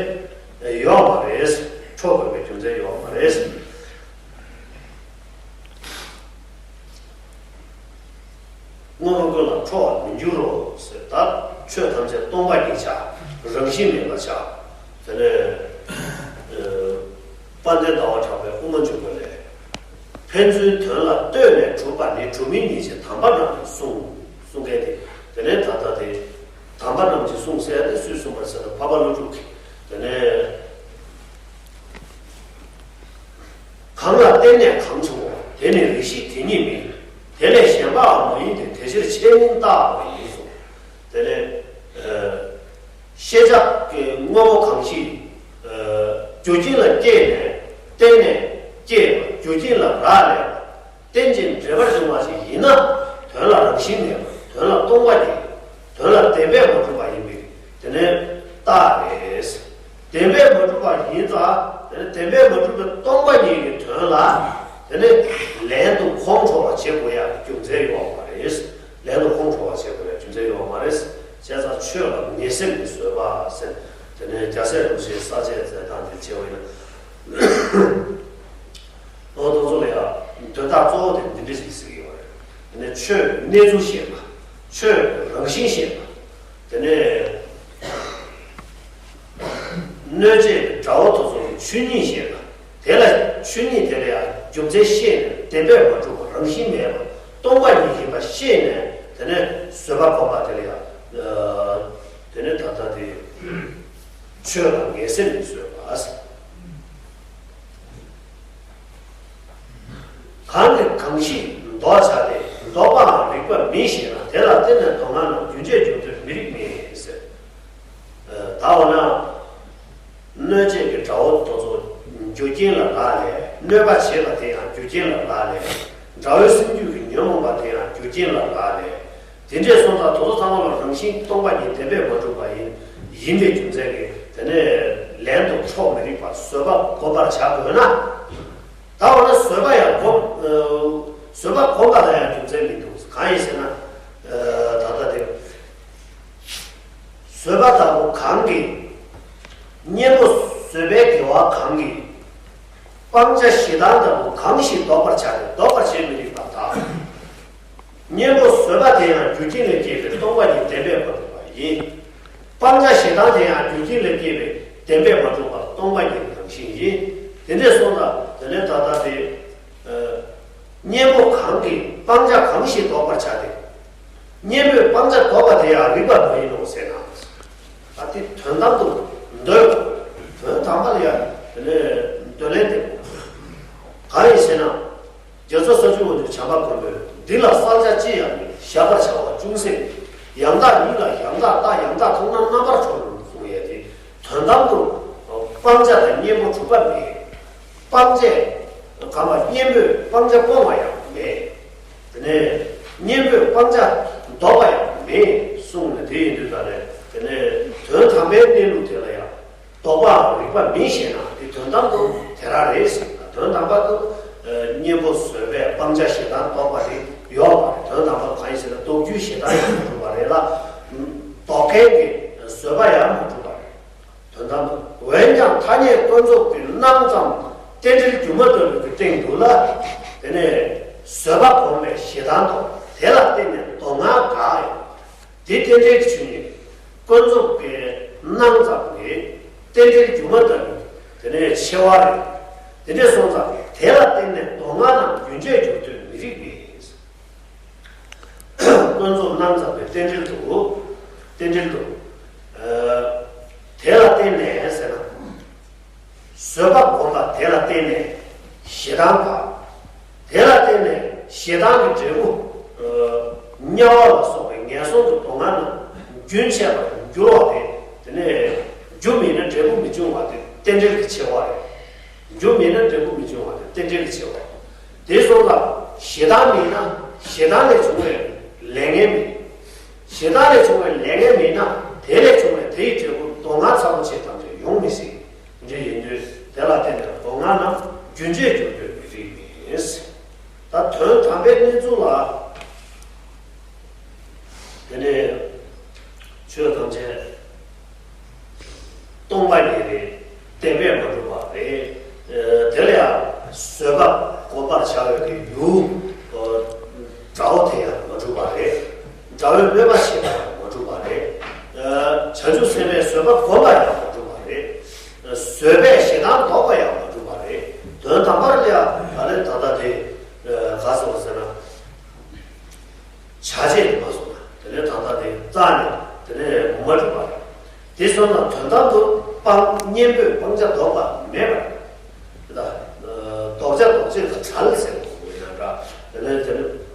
ཡོད་མ་རེད། འཕྲོ་དགོས་པའི་རྒྱུ་མཚན་ཡོད་མ་རེད། དངོས་པོ་ཀུན་ལ་འཕྲོ་བར་མི་འགྱུར་རོ་ཟེར། ད་ཆོས་ཐམས་ཅད་སྟོང་པ་ཉིད་ཆགས། རང་བཞིན་མེད་པ་ཆགས། དེ་ནས་དཔལ་ལྡན་ཟླ་བ་གྲགས་པའི་དབུ་མ་འཇུག་པ་ལས། ཕན་ཚུན་དོན་ལ་ལྟོས་ནས་གྲུབ་པ་ནི་གྲུབ་མིན་ཉིད་ཅེས་དམ་པ་རྣམས་ཀྱིས་གསུངས། གསུངས་མཁན་དེ། དེ་ནས་ད་ལྟ་དེ་དམ་པ་རྣམས་ཀྱིས་གསུངས་ཟེར་ཏེ་སུས་གསུངས་པ་ཟེར་ན་འཕགས་པ་ཀླུ་སྒྲུབ་ཀྱིས། དེ་ནས། གང་ལ་བརྟེན་ནས་གང་བྱུང་བ། དེ་ནི་རིགས་ཤེས་དེ་ཉིད་མིན། དེ་ལས་གཞན་པའང་མ་ཡིན་ཏེ། དེ་ཕྱིར་ཆོས་མིན་བཏགས་པ་ཡིན་གསུངས། དེ་ནས་ཤེས་བྱ་གི་དངོས་པོ་གང་ཞིག་རྒྱུ་རྐྱེན་ལ་སྐྱེས་ནས་བརྟེན་ནས་སྐྱེས་པ། རྒྱུ་རྐྱེན་ལ་རག་ལས་པ། རྟེན་ཅིང་འབྲེལ་པར་འབྱུང་བ་ཞིག་ཡིན་ན། དོན་ལ་རང་བཞིན་མེད་པ། དོན་ལ་སྟོང་པ་ཉིད། དོན་ལ་བདེན་པས་མ་གྲུབ་པ་ཡིན་པས་དེ་ནི་རྟགས་རེད། བདེན་པས་མ་གྲུབ་པ་ཡིན་ཙང་དེ་ནི་བདེན་པས་མ་གྲུབ་པའི་སྟོང་པ་ཉིད་ཀྱི་དོན་ལ་དེ་ནི་ལན་དུ་ཁོང་ཁྲོ་བ་བྱེད་དགོས་ཡག་རྒྱུ་མཚན་ཡོད་མ་རེད། ལན་དུ་ཁོང་ཁྲོ་བ་བྱེད་དགོས་ཡག་རྒྱུ་མཚན་ཡོད་མ་རེད། བྱས་ཙང་ཆོས་ལ་ངེས་སེམས་ཀྱིས་བཟོད་པ་ཟེར། དེ་ནི་རྒྱལ་སྲས་རིན་པོ་ཆེའི་ས་བཅད་མཛད་སྟངས་དེ་བྱས་པ་ཡིན་ན། ཨོ་དེ་ཚོ་ལ་ཡང་དོན་དག་གཙོ་བོ་དེ་འདི་འདྲ་ཞིག་ཟེར་གྱི་ཡོད་རེད། དེ་ནས་ཆོས་གནས་ཚུལ་བཤད་པ། ཆོས་རང་བཞིན་བཤད་པ། དེ་ནས་གནོད་བྱེད་ཀྱི་དགྲ་བོ་དེ་ཚོ་ལ་ཆོས་ཉིད་བཤད་པ། དེ་ལ་ཆོས་ཉིད་དེ་ལ་ཡང་རྒྱུ་མཚན་བཤད་ནས་བདེན་པས་མ་གྲུབ་པ་རང་བཞིན་མེད་པ་སྟོང་པ་ཉིད་ཡིན་པ་བཤད་ནས་དེ་ནས་བཟོད་པ་སྒོམ་པ་དེ་ལ་ཡང་དེ་ནས་ད་ལྟ་དེ་ཆོས་ལ་ངེས་སེམས་ཀྱིས་བཟོད་པ། གང་གིས་གང་ཞིག་བཟློག་བྱ་སྟེ། བཟློག་པའང་རིགས་པ་མིན་ཞེ་ན། དེ་ལ་བརྟེན་ནས་བཟློག་ལྔ་རྣམས་རྒྱུན་ཆད་འགྱུར་དུ་མི་རིགས་མེད་ཟེར། ད་འོ་ན་གནོད་བྱེད་ཀྱི་དགྲ་བོ་དེ་ཚོ་རྒྱུ་རྐྱེན་ལ་རག་ལས། གནོད་པ་བྱེད་པ་དེ་ཡང་རྒྱུ་རྐྱེན་ལ་རག་ལས། དགྲ་བོའི་སེམས་རྒྱུད་ཀྱི་ཉོན་མོངས་པ་དེ་ཡང་རྒྱུ་རྐྱེན་ལ་རག་ལས། དེ་འདྲས་སོང་ཙང་དེ་ཚོ་ཚང་མ་ལ་རང་བཞིན་སྟོང་པ་ཉིད་བདེན་པས་མ་གྲུབ་པ་ཡིན། ཡིན་པའི་རྒྱུ་མཚན་གྱིས་དེ་ནས་ལན་དུ་འཕྲོག་མི་རིགས་པ་བཟོད་པ་བསྒོམ་པར་བྱ་དགོས་ན། ད་འོ་ན་བཟོད་པ་ཡང་བསྒོམ། བཟོད་པ་བསྒོམ་པ་ལ་ཡང་རྒྱུ་མཚན་མི་འདུག་གང་ཡིན་ཟེར་ན། ད་ལྟ་དེ། བཟོད་པ་ལྟ་བུ་གང་གིས། གཉེན་པོ་བཟོད་པའི་དགེ་བ་གང་གིས། སྤང་བྱ་ཞེ་སྡང་ལྟ་བུ་གང་ཞིག་བཟློག་པར་བྱ་སྟེ། བཟློག་པར་བྱེད་མི་རིགས་པར་ཐལ། གཉེན་པོ་བཟོད་པ་དེ་ཡང་རྒྱུ་རྐྱེན་ལས་སྐྱེས་པའི་སྟོང་པ་ཉིད་བདེན་པས་མ་གྲུབ་པ་ཡིན། སྤང་བྱ་ཞེ་སྡང་དེ་ཡང་རྒྱུ་རྐྱེན་ལས་སྐྱེས་པའི་བདེན་པས་མ་གྲུབ་པ་སྟོང་པ་ཉིད་ཀྱི་རང་བཞིན་ཡིན། དེ་འདྲས་སོང་ཙང་དེ་ནས་ད་ལྟ་དེ། གཉེན་པོ་གང་གིས་སྤང་བྱ་གང་ཞིག་བཟློག་པར་བྱ་སྟེ། གཉེན་པོས་སྤང་བྱ་བཟློག་པ་དེ་ཡང་རིགས་པ་མ་ཡིན་ནོ་ཟེར་ན། ཨ་དེ་དོན་དམ་དུ་འདོད། དོན་དམ་པ་ལ་ཡང་དེ་ནས་འདོད་ལན་དེ། གང་ཡིན་ཟེར་ན། རྒྱལ་ཚབ་ས་བཅུ་པ་དེ་བྱམས་པ་མགོན་པོས་འདི་ལ་བསལ་བྱ་ཅི་ཡང་མེད། བཞག་པར་བྱ་བ་ཅུང་ཟད་མེད། ཡང་དག་ཉིད་ལ་ཡང་དག་ལྟ། ཡང་དག་མཐོང་ན་རྣམ་པར་གྲོལ་གསུངས་ཡས་དེ། དོན་དམ་དུ་སྤང་བྱ་དང་གཉེན་པོ་གྲུབ་པ་མེད། སྤང་བྱས་གང་བ་གཉེན་པོས་སྤང་བྱ་སྤོང་བ་ཡང་མེད། དེ་ནས་གཉེན་པོས་སྤང་བྱ་བཟློག་པ་ཡང་མེད་གསུངས་ནས། དེ་ཡིན་དུས་ད་ནས་དེ་ནས་དོན་དམ་པའི་གནས་ལུགས་དེ་ལ་ཡང་བཟློག་པའམ་རིགས་པ་མིན་ཞེ་ན། དེ་དོན་དམ་དུ་དེ་རང་རེད་ཟེར་ན། དོན་དམ་པ་དུ་གཉེན་པོ་བཟོད་པས་སྤང་བྱ་ཞེ་སྡང་བཟློག་པ་རེད་ཡོད་པ་རེད། དོན་དམ་པ་གང་ཡིན་ཟེར་ན་བཟློག་རྒྱུའི་ཞེ་སྡང་ཡང་མ་གྲུབ་པ་རེད་ལ། བཟློག་མཁན་གྱི་བཟོད་པ་ཡང་མ་གྲུབ་པ་རེད། དོན་དམ་དུ། འོན་ཀྱང་ཐ་སྙད་ཀུན་རྫོབ་ཀྱི་སྣང་ཙམ་རྟེན་འབྲེལ་སྒྱུ་མ་ལྟ་བུའི་སྟེང་དུ་ལ། དེ་ནས་བཟོད་པ་སྒོམ་པའི་ཞེ་སྡང་དང་དེ་ལ་བརྟེན་ནས་བཟློག་ལྔ་དགག་ཡོད། དེ་རྟེན་འབྲེལ་གྱི་ཆོས་ཉིད་ཀུན་རྫོབ་ཀྱི་སྣང་ཙམ་གྱི་རྟེན་འབྲེལ་སྒྱུ་མ་ལྟ་བུའི་དེ་ནས་ཕྱེ་བ་རེད། དེ་འདྲས་སོང་ཙང་དེ་ལ་བརྟེན་ནས་བཟློག་ལྔ་རྣམས་རྒྱུན་ཆད་འགྱུར་དུ་མི་རིགས་པས། ཀུན་རྫོབ་སྣང་ཙམ་པའི་རྟེན་འབྲེལ་དུ། རྟེན་འབྲེལ་དུ། དེ་ལ་བརྟེན་ནས་ཟེར་ན། བཟོད་པ་སྒོམ་པ་དེ་ལ་བརྟེན་ནས་ཞེ་སྡང་དག། དེ་ལ་བརྟེན་ནས་ཞེ་སྡང་གི་འབྲས་བུ། དམྱལ་བ་ལ་སོགས་པའི་ངན་སོང་གི་སྡུག་བསྔལ་རྣམས་རྒྱུན་ཆད་པར་འགྱུར་བ་དེ། དེ་ནས་རྒྱུ་མེད་ན་འབྲས་བུ་མི་འབྱུང་བ་དེ་རྟེན་འབྲེལ་གྱི་ཕྱེ་བ་རེད། རྒྱུ་མེད་ན་འབྲས་བུ་མི་འབྱུང་བ་དེ་རྟེན་འབྲེལ་གྱི་ཕྱེ་བ། དེ་སོང་ཙང་ཞེ་སྡང་མེད་ན་ཞེ་སྡང་ལས་བྱུང་བའི་ལས་ངན་མེད། ཞེ་སྡང་ལས་བྱུང་བའི་ལས་ངན་མེད་ན་དེ་ལས་བྱུང་བའི་དེ་ཡི་འབྲས་བུ་སྡུག་བསྔལ་ཚ་པོ་ཆེ་ཐམས་ཅད་ཡོང་མི་སྲིད། འདི་ཡིན་དུས་ དེ་ལ་བརྟེན་ནས་སྡུག་བསྔལ་རྣམས་རྒྱུན་ཆད་གྱུར་ཏེ་མི་རིགས་མིན། ད་དོན་དམ་པའི་གནས་ཚུལ་ལ། དེ་ནས་ཆོས་ཐམས་ཅད་སྟོང་པ་ཉིད་རེད། བདེན་པས་མ་གྲུབ་པ་རེད། དེ་ལ་ཡང་བཟོད་པ་བསྒོམ་པར་བྱ་བའི་གི་ཡུལ་དགྲ་བོ་དེ་ཡང་མ་གྲུབ་པ་རེད། དགྲ་བོའི་གནོད་པ་བྱེད་པ་ཡང་མ་གྲུབ་པ་རེད། བྱང་ཆུབ་སེམས་དཔའི་བཟོད་པ་བསྒོམ་པ་ཡང་མ་གྲུབ་པ་རེད། བཟོད་པས་ཞེ་སྡང་བཟློག་པ་ཡང་མ་གྲུབ་པ་རེད། དོན་དམ་པར་ལ་ཡང་ད་ལན་ད་ལྟ་དེ་ག་ཟེར་བ་ཟེར་ན། བྱ་བྱེད་དུ་མ་སོང་ན་དེ་ནས་ད་ལྟ་དེ་རྩ་ནས་དེ་ནས་མ་གྲུབ་པ་རེད། དེ་སོང་ན་དོན་དམ་དུ་སྤང་གཉེན་པོས་སྤང་བྱ་བཟློག་པ་མེད་པ་རེད། ད་ལྟ་ལྡོག་བྱ་ལྡོག་བྱེད་དང་བྲལ་ཟེར་བ་ཡིན་ན་འདྲ། དེ་ནས་དེ་ནས་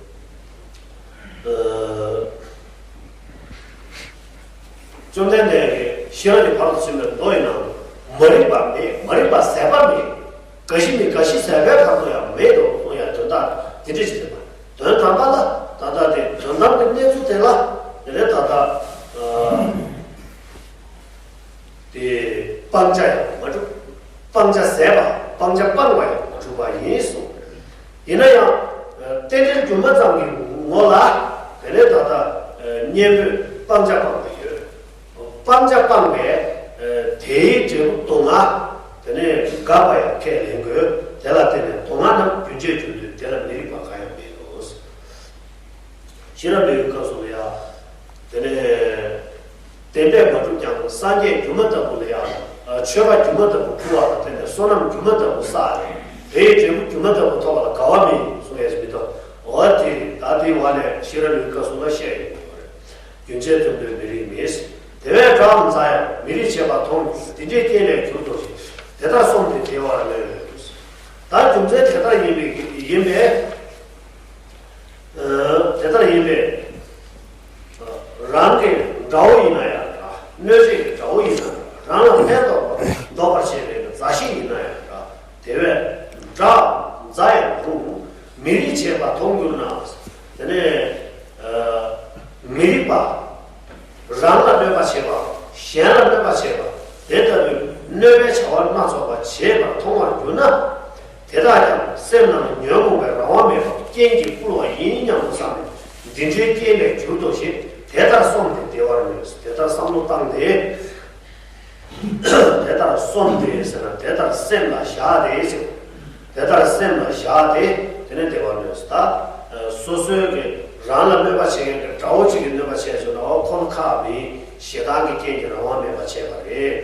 བཅོམ་ལྡན་འདས་ཀྱིས་ཤེས་རབ་ཀྱི་ཕ་རོལ་ཏུ་ཕྱིན་པའི་མདོ་ཡི་ནང་དུ་མ་རིག་པ་མེད། མ་རིག་པ་ཟད་པ་མེད། རྒ་ཤི་མེད། རྒ་ཤི་ཟད་པའི་བར་དུ་ཡང་མེད་དོ་གསུངས་ཡ་དོན་དག་དེ་འདྲ་ཞིག་རེད་པ། དོན་དམ་པ་ལ་ད་ལྟ་དེ་དོན་དམ་གྱི་གནས་ཚུལ་དེ་ལ་དེ་ནས་ད་ལྟ་དེ་སྤང་བྱ་ཡང་མ་གྲུབ། སྤང་བྱ་ཟད་པ་སྤང་བྱ་སྤངས་པ་ཡང་མ་གྲུབ་པ་ཡིན་གསུངས། ཡིན་ན་ཡང་རྟེན་འབྲེལ་སྒྱུ་མ་ཙམ་གྱི་ངོ་ལ་དེ་ནས་ད་ལྟ་གཉེན་པོས་སྤང་བྱ་སྤངས་པ་ཡོད། སྤང་བྱ་སྤངས་པས་དེའི་འབྲས་བུ་སྡུག་བསྔལ་དེ་ནས་འགག་པ་ཡང་ཁས་ལེན་དགོས། དེ་ལ་བརྟེན་ནས་སྡུག་བསྔལ་རྣམས་རྒྱུན་ཆད་གྱུར་ཏེ་དེ་ལ་མི་རིགས་པ་གང་ཡང་མེད་དོ། ཤེས་རབ་འདོད་ཡུལ་སྐབས་སུ་ལ་ཡ། དེ་ནས་བདེན་པས་མ་གྲུབ་ཀྱང་སངས་རྒྱས་སྒྱུ་མ་ལྟ་བུ་ལ་ཡ། མཆོད་པ་སྒྱུ་མ་ལྟ་བུ་ཕུལ་བ་ལ་བརྟེན་ནས་བསོད་ནམས་སྒྱུ་མ་ལྟ་བུ་བསགས་ནས་དེའི་འབྲས་བུ་སྒྱུ་མ་ལྟ་བུ་ཐོབ་པ་ལ་དགའ་བ་མེད་གསུང་ཡས་མི་འདུག་འོ་དེ་ད་དེའི་བར་ནས་ཤེས་རབ་འདོད་ཡུལ་སྐབས་སུ་ལ་བཤད་ཡོད་པ་རེད། རྒྱུན་ཆད་དོན་དུ་མི་རིགས་མེད། དེ་བས་དགྲའམ་མཛའ་ཡང་མི་རིགས་བྱེད་པ་མཐོང་། དེ་འདྲའི་རྐྱེན་ལས་གྱུར་ཏོ་ཞེས། དེ་ལྟར་སོམས་ཏེ་བདེ་བར་མནོས། ད་རྒྱུ་མཚན་དེ་ལྟར་ཡིན་པའི་ཡིན་པས། དེ་ལྟར་ཡིན་པས། རང་གི་དགྲ་བོ་ཡིན་ན་ཡང་འདྲ། གནོད་བྱེད་ཀྱི་དགྲ་བོ་ཡིན་ན་འདྲ། རང་ལ་ཕན་འདོགས་པ་འདོགས་པར་བྱེད་པའི་མཛའ་བཤེས་ཡིན་ན་ཡང་འདྲ། དེ་བས་དགྲ་མཛའ་ཡང་རུང་། མི་རིགས་བྱེད་པ་མཐོང་གྱུར་ན། དེ་ནས་མི་རིགས་པ། རང་ལ་གནོད་པ་བྱེད་པ། གཞན་ལ་གནོད་པ་བྱེད་པ། དེ་ལྟ་བུའི་གནོད་པའི་བྱ་བ་སྣ་ཚོགས་པ་བྱེད་པར་མཐོང་བར་གྱུར་ན། དེ་དག་ཀྱང་སེམས་ནང་ཉོན་མོངས་པའི་རང་དབང་མེད་པར་རྐྱེན་གྱིས་བསྐུལ་བ་ཡིན་སྙམ་དུ་བསམས་ནས་འདི་འདྲའི་རྐྱེན་ལས་གྱུར་ཏོ་ཞེས་དེ་ལྟར་སོམས་ཏེ་བདེ་བར་མྱོས། དེ་ལྟར་བསམ་བློ་བཏང་སྟེ། དེ་ལྟར་སོམས་ཏེ་ཟེར་ན་དེ་ལྟར་སེམས་ལ་བཞག་སྟེ་ཟེར། དེ་ལྟར་སེམས་ལ་བཞག་སྟེ་དེ་ནས་བདེ་བར་མྱོས། ད་སོ་སོའི་གི་རང་ལ་གནོད་པ་བྱེད་མཁན་གྱི་དགྲ་བོ་གཅིག་གིས་གནོད་པ་བྱས་སོང་ན་འོ་ཁོ་ལ་ཁག་མེད། ཞེ་སྡང་གི་རྐྱེན་གྱིས་རང་དབང་མེད་པར་བྱས་པ་རེད།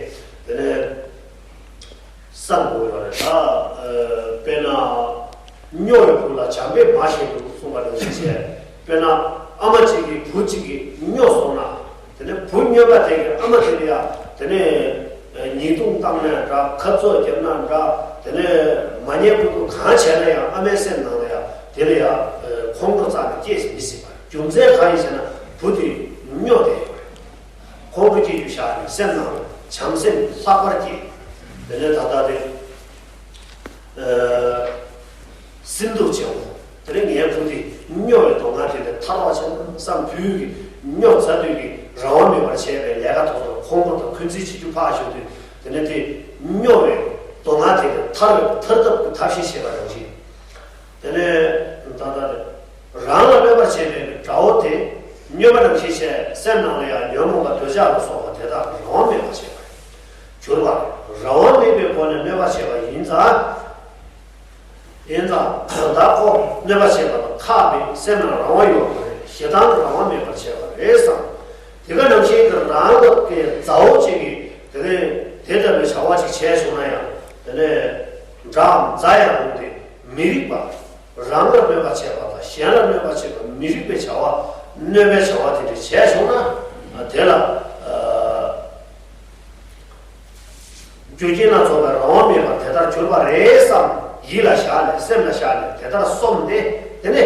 དེ་ནས་བསམ་དགོས་པ་རེད། ད་དཔེར་ན་སྨྱོ་བའི་བུ་ལ་བྱམས་པས་མ་བྱིན་དུ་གསུངས་པ་ནང་བཞིན་བྱས། དཔེར་ན་ཨ་མ་གཅིག་གིས་བུ་གཅིག་གིས་སྨྱོ་སོང་ན། དེ་ནས་བུ་སྨྱོན་པ་དེ་གིས་ཨ་མ་དེ་ལ་ཡ་དེ་ནས་ཉེས་རྡུང་བཏང་ན་འདྲ། ཁ་རྩོད་བརྒྱབ་ན་འདྲ། དེ་ནས་མ་ཉེས་ཁུ་ཐུག་གང་བྱས་ན་ཡང་ཨ་མའི་སེམས་ནང་ལ་ཡ་དེ་ལ་ཡ་ཁོང་ཁྲོ་རྩ་ནས་སྐྱེས་མི་སྲིད་པ། རྒྱུ་མཚན་གང་ཡིན་ཟེར་ན་བུ་དེ་སྨྱོ་དེ་ཡོད་རེད། ཁོང་ཁྲོ་སྐྱེ་རྒྱུ་བཞག་ནས་སེམས་ནང་ལ་བྱམས་སེམས་ལྷག་པར་སྐྱེས། དེ་ནས་ད་ལྟ་དེ། སེམས་སྡུག་ཆེ་བོ། དེ་ནས་ངའི་བུ་དེ་སྨྱོ་བའི་སྡུག་བསྔལ་དེ་ལས་ཐར་བ་བྱས་ན་བསམ། བུ་གིས་སྨྱོ་ཚ་དུས་ཀྱི་རང་དབང་མེད་པར་བྱས་པའི་ལས་ཀ་དེ་ཚོ་ཁོང་ཁྲོ་དང་འཁོན་འཛིན་བྱེད་རྒྱུ་ཕར་ཞོག་དུས། དེ་ནས་དེ་སྨྱོ་བའི་སྡུག་བསྔལ་དེ་ལས་ཐར་བའི་ཐར་ཐབས་ཀྱི་ཐབས་ཤེས་བྱེད་པ་ནང་བཞིན། དེ་ནས་ད་ལྟ་དེ་རང་ལ་གནོད་པ་བྱེད་པའི་དགྲ་བོ་དེ་སྨྱོན་པ་ནང་བཞིན་བྱས། སེམས་ནང་ལ་ཡང་ཉོན་མོངས་པ་འདོད་ཆགས་ལ་སོགས་པ་དེ་དག་གི་རང་དབང་མེད་པར་བྱེད་པ་གྱུར་པ། རང་དབང་མེད་པའི་སྒོ་ནས་གནོད་པ་བྱས་པ་ཡིན་ཙང་། ཡིན་ཙང་ད་ཁོ་གནོད་པ་བྱས་པ་ལ་ཁག་མེད། སེམས་ལ་རང་དབང་ཡོད་པ་རེད། ཞེ་སྡང་གི་རང་དབང་མེད་པར་བྱས་པ་རེད་བསམ། དེ་ག་ནང་བཞིན་གྱི་རང་ལ་གི་མཛའ་བོ་གཅིག་གིས་དེ་ནས་དེ་ལྟ་བུའི་བྱ་བ་ཅིག་བྱས་བྱུང་ན་ཡང་། དེ་ནས་དགྲའམ་མཛའ་ཡང་རུང་སྟེ་མི་རིགས་པ། རང་ལ་གནོད་པ་བྱས་པ་དང་གཞན་ལ་གནོད་པ་བྱེད་པ། མི་རིགས་པའི་བྱ་བ། གནོད་པའི་བྱ་བ་དེ་འདྲ་བྱས་བྱུང་ན། དེ་ལ་ཨ་རྒྱུ་རྐྱེན་སྣ་ཚོགས་པའི་རང་དབང་མེད་པར་དེ་ལྟར་གྱུར་པ་རེད་བསམ། ཡིད་ལ་བཞག་ནས་སེམས་ལ་བཞག་ནས་དེ་ལྟར་སོམས་ཏེ་དེ་ནས་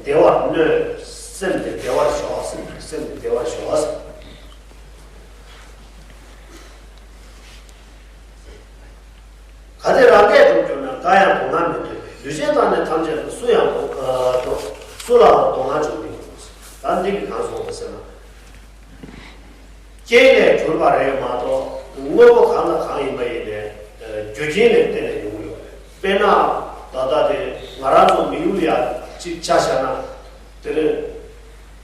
བདེ་བར་མནོས། སེམས་དེ་བདེ་བར་ཞོག། སེམས་དེ་བདེ་བར་ཞོག། གལ་ཏེ་རང་སྐད་སྒྲུབ་གྱུར་ན། འགའ་ཡང་སྡུག་བསྔལ་མི་འདོད་པས། ལུས་ཅན་དག་ནི་ཐམས་ཅད་དུ། སུ་ཡང་སྡུག་ཨ་སྡུག་སུ་ལའང་སྡུག་བསྔལ་འབྱུང་མི་འོང་། ད་འདི་གིས་གང་གསུངས་པ་ཟེར་ན། རྐྱེན་ལས་གྱུར་པ་རེད་མ་གཏོགས་དངོས་པོ་གང་དང་གང་ཡིན་པ་ཡིན་ནའི་རྒྱུ་རྐྱེན་ལས་བརྟེན་ ཡུལ་ཡ་གཅིག་ཆ་བཞག་ན། དེ་ནས་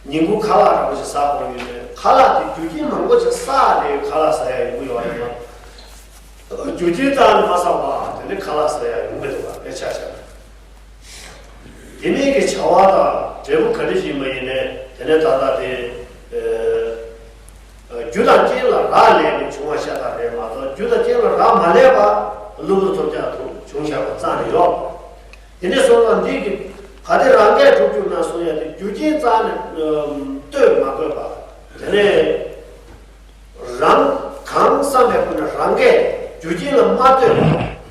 ཉིན་གུང་ཁ་ལག་འདྲ་པོ་ཞིག་ཟ་དགོས་ཡོད་མེད། ཁ་ལག་དེ་རྒྱུ་རྐྱེན་མང་པོ་ཞིག་བསགས་ནས་ཁ་ལག་ཟ་ཡ་ཡོང་གི་ཡོད་རེད་པ། རྒྱུ་རྐྱེན་རྩ་ནས་མ་བསགས་པ་དེ་ནས་ཁ་ལག་ཟ་ཡ་ཡོང་གི་འདུག་པ། དཔེ་ཆ་བཞག་ན། དེ་མིན་གྱི་བྱ་བ་དང་འབྲས་བུ་ག་འདྲ་ཞིག་ཡིན་པ་ཡིན་ནའི། དེ་ནས་ད་ལྟ་དེ་ཨ། རྒྱུ་དང་རྐྱེན་ལ་རག་ལས་ནས་བྱུང་བ་ཤ་སྟག་རེད་མ་གཏོགས། རྒྱུ་དང་རྐྱེན་ལ་རག་མ་ལས་པ་གློ་བུར་ཐོལ་རྒྱག་ཏུ་བྱུང་བཞག་པ་རྩ་ནས་ཡོད། དེ་ནས་སོང་ཙང་འདི་གི་གལ་ཏེ་རང་གིས་གྲུབ་གྱུར་ན་གསུང་ཡ་དེ་རྒྱུ་རྐྱེན་རྩ་ནས་ཨམ་ལྟོས་མ་དགོས་པ། དེ་ནས་རང་གང་བསམ་པའི་ཁོ་ན་རང་གིས་རྒྱུ་རྐྱེན་ལ་མ་ལྟོས་པ།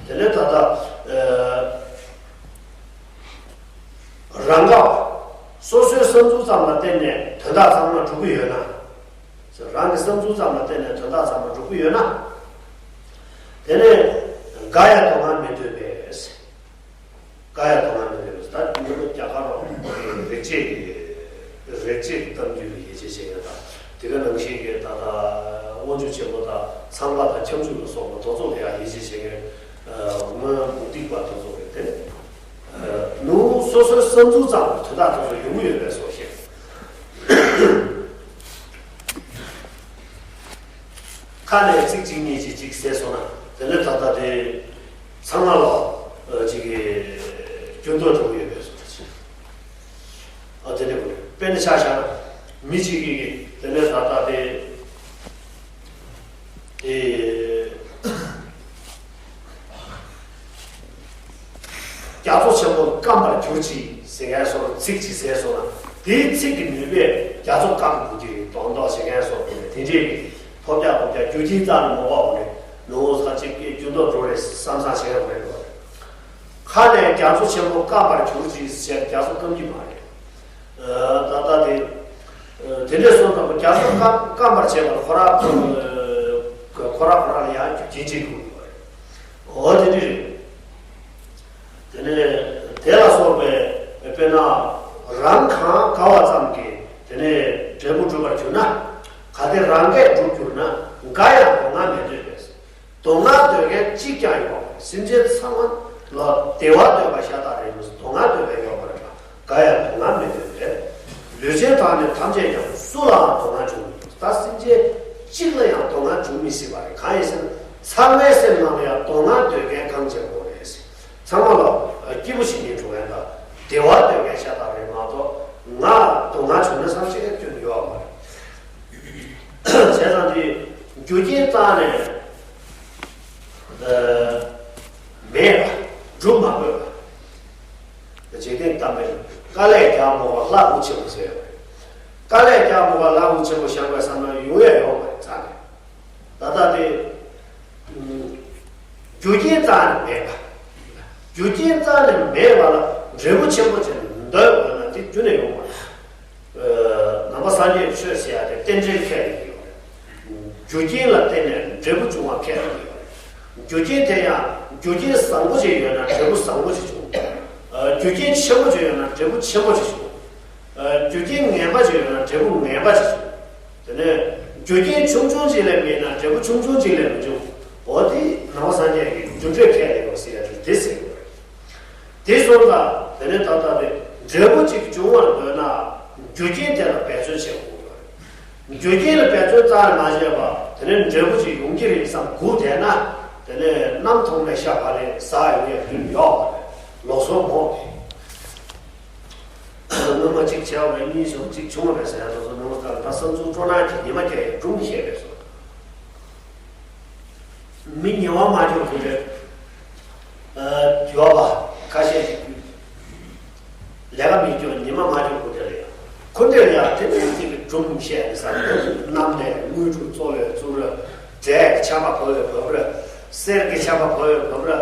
དེ་ནས་ད་ལྟ་ཨ། རང་ག་བ། སོ་སོའི་བསམ་ཚུལ་ཙམ་ལ་བརྟེན་ནས་དོན་དག་ཚང་མ་འགྲུབ་ཀྱི་ཡོད་ན། རང་གི་བསམ་ཚུལ་ཙམ་ལ་བརྟེན་ནས་དོན་དག་ཚང་མ་འགྲུབ་ཀྱི་ཡོད་ན། དེ་ནས་འགའ་ཡང་དོ་སྣང་མི་འདོད་པས། འགའ་ཡང་དོ་སྣང་མི་འདོད་པས། ད་འདི་ནི་རྒྱ་གར་རོ་རིག་བྱེད་ཀྱི་རིག་བྱེད་ཀྱི་གཏམ་རྒྱུད་ཀྱི་ཡིད་ཆེས་བྱེད་ཡ་དང་། དེ་ག་ནང་བཞིན་གྱི་ད་ལྟ་དབང་ཕྱུག་ཆེན་པོ་དང་ཚངས་པ་དང་ཁྱབ་འཇུག་ལ་སོགས་པ་དེ་ཚོ་ལ་ཡང་ཡིད་ཆེས་བྱེད་མཁན་དངོས་མུ་སྟེགས་པ་དེ་ཚོ་རེད་དེ། ནུ་སོ་སོའི་བསམ་ཚུལ་ཙམ་དུ་དོན་དག་དེ་ཚོ་ཡོང་གི་ཡོད་པའི་བཟོ་ཞིག་ཁ་ནས་ཚིག་གཅིག་གཉིས་ཀྱིས་གཅིག་ཟེར་སོང་ན། དེ་ནས་ད་ལྟ་དེ་ཚང་མ་ལ་གཅིག་གི་འགྱུར་ལྡོག་འགྲོ་གི་ཡོད་པའི་བཟོ་ཞིག་ཨ་དེ་ནས་དཔེར་ན་ཆ་བཞག་ན་མི་གཅིག་གིས་དེ་ནས་ད་ལྟ་དེ། དེ། རྒྱ་མཚོ་ཆེན་པོ་སྐམ་པར་གྱུར་ཅིག་ཟེར་མཁན་སོགས་ཚིག་ཅིག་ཟེར་སོང་ན། དེའི་ཚིག་གི་ནུས་པས་རྒྱ་མཚོ་སྐམ་དགོས་ཀྱི་རེད་མདོག་མདོག་བྱེད་མཁན་སོགས་དེ་འདྲས་ཀྱི་ཐོབ་རྒྱག་ཐོབ་རྒྱག་རྒྱུ་རྐྱེན་རྩ་ནས་མ་དགོས་པ་རེད། ནོར་ས་གཅིག་གི་རྒྱུ་མདོག་འགྲོ་རེད་བསམ་བསམ་བྱེད་ཡོང་རེད་འདུག་ཁ་ནས་རྒྱ་མཚོ་ཆེན་པོ་སྐམ་པར་གྱུར་ཅིག་ཟེར་རྒྱ་མཚོ་སྐམ་གྱི་མ་རེད། ད་ལྟ་དེ། དེ་འདྲས་སོང་ཙང་རྒྱ་མཚོ་སྐམ་སྐམ་པར་བྱེད་པར་ཁོ་ར་ཁོ་ར་ཁོ་ར་ལ་ཡང་རྒྱུ་རྐྱེན་གཅིག་དགོས་ཀྱི་རེད། འོ་དེ་འདྲ་རེད། དེ་ནས་དེ་ལ་སོགས་པའི་དཔེར་ན་རང་གང་དགའ་བ་ཙམ་གྱིས་དེ་ནས་འབྲས་བུ་འགྲུབ་པར་གྱུར་ན། གལ་ཏེ་རང་གིས་འགྲུབ་གྱུར་ན་འགའ་ཡང་དོ་སྣང་མི་འདོད་པས། དོ་སྣང་འདོད་མཁན་གཅིག་ཀྱང་ཡོད་མ་རེད། སེམས་ཅན་ཚང་མ་ལ་བདེ་བ་འདོད་པ་ཤ་སྟག་རེད་མོད། དོ་སྣང་འདོད་མཁན་ཡོད་མ་རེད་པ། འགའ་ཡང་དོ་སྣང་མི་འདོད་པས། ལུས་ཅན་དག་ནི་ཐམས་ཅད་ཀྱང་སུ་ལའང་དོ་སྣང་འབྱུང་མི་འདུག་ད་སེམས་ཅན་གཅིག་ལ་ཡང་དོ་སྣང་འབྱུང་མི་སྲིད་པ་རེད། གང་ཡིན་ཟེར་ན་ཚང་མའི་སེམས་ནང་ལ་ཡང་དོ་སྣང་འདོད་མཁན་གང་བྱེད་དགོས་རེད་ཟེར། ཚང་མ་ལ་སྐྱིད་པོ་བྱེད་མཁན་འགྲོ་མཁན་དང་བདེ་བ་འདོད་མཁན་ཤ་སྟག་རེད་མ་གཏོགས། ང་དོ་སྣང་བྱུང་ན་བསམ་ཤེས་མཁན་སྐྱོན་ཡོད་མ་རེད། བྱས་ཙང་དེ་རྒྱུ་རྐྱེན་རྩ་ནས་ཨ་མེད་པ། སྒྲུབ་མ་དགོས་པ། འཇིག་རྟེན་གཏམ་དཔེ་དཀའ་ལས་རྒྱག་མ་དགོས་པ་ལྷ་དབུགས་ཆེན་པོ་ཟེར་ཡོད་རེད། དཀའ་ལས་རྒྱག་མ་དགོས་པ་ལྷ་དབུགས་ཆེན་པོ་བཞག་པའི་བསམ་བློ་ཡོང་ཡ་ཡོད་མ་རེད་རྩ་ནས། ད་ལྟ་དེ། རྒྱུ་རྐྱེན་རྩ་ནས་མེད་པ། རྒྱུ་རྐྱེན་རྩ་ནས་མེད་པ་ལ་འབྲས་བུ་ཆེན་པོ་ཅིག་འདོད་དགོས་ན་དེ་རྒྱུ་ནས་ཡོང་བ་རེད། ནང་པ་སངས་རྒྱས་ཆོས་ཟེར་ཡ་དེ་རྟེན་འབྲེལ་ཁས་ལེན་གྱི་ཡོད་རེད། རྒྱུ་རྐྱེན་ལ་བརྟེན་ནས་འབྲས་བུ་འབྱུང་བ་ཁས་ལེན་གྱི་ཡོད་རེད། རྒྱུ་རྐྱེན་དེ་ཡང་རྒྱུ་རྐྱེན་བཟང་པོ་ཅིག་ཡོད་ན་འབྲས་བུ་བཟང་པོ་ཅིག་འབྱུང་། རྒྱུ་རྐྱེན་ཆེན་པོ་ཅིག་ཡོད་ན་འབྲས་བུ་ཆེན་པོ་ཅིག་འབྱུང་། རྒྱུ་རྐྱེན་ངན་པ་ཅིག་ཡོད་ན་འབྲས་བུ་ངན་པ་ཅིག་འབྱུང་། དེ་ནས་རྒྱུ་རྐྱེན་ཆུང་ཆུང་ཅིག་ལས་མེད་ན་འབྲས་བུ་ཆུང་ཆུང་ཅིག་ལས་མི་འབྱུང་། འོ་དེ་ནང་པ་སངས་རྒྱས་ཀྱི་རྒྱུ་འབྲས་ཁས་ལེན་པ་ཟེར་ཡ་དེ་ཟེར་གྱི་ཡོད་རེད། དེ་སོང་ཙང་དེ་ནས་ད་ལྟ་དེ་འབྲས་བུ་ཅིག་འབྱུང་བར་འདོད་ན་རྒྱུ་རྐྱེན་དེ་ལ་འབད་བརྩོན་བྱེད་དགོས་པ་རེད། རྒྱུ་རྐྱེན་ལ་འབད་བརྩོན་རྩ་ནས་མ་བྱས་པ་དེ་ནས་འབྲས་བུ་ཅིག་ཡོང་གི་རེད་བསམ་སྒུག་བསྡད་ན། དེ་ནས་གནམ་མཐོང་ནས་ཤ་བག་ལེབ་ཟ་ཡོང་ཡ་རྒྱུ་ཡོད་པ་རེད། ལོག་སོང་མོ་དེ། སྔོན་མ་གཅིག་བྱས་པ་རེད། གཉིས་བྱུང་། གཅིག་བྱུང་བ་རེད་ཟེར་ཡ་དེ་ཚོ་ནོར་ལྟར་ད་བསམ་ཚུལ་སྤྲོ་སྣང་གི་ཉི་མ་བརྒྱ་ཡི་སྒྲུང་བཤད་པས་སོ། མི་ཉེ་བ་མ་གྱུར་ཁུ་འདྲེ་ཡོད་པ་ཁ་ཤས་ཤིག་ལས་ཀ་མི་སྐྱོ་ཉི་མ་མ་གྱུར་ཁུ་འདྲེ་ལ་ཡང་ཁུ་འདྲེ་ལ་ཡང་དེ་ནས་དེ་གི་སྒྲུང་བཤད་ནས་ས་གནམ་ནས་དངོས་གྲུབ་གཙོ་བོའི་གཙུག་ར། འདྲའི་ཆར་པ་བབས་པའི་བབས་ར། གསེར་གྱི་ཆར་པ་བབས་པའི་བབས་ར།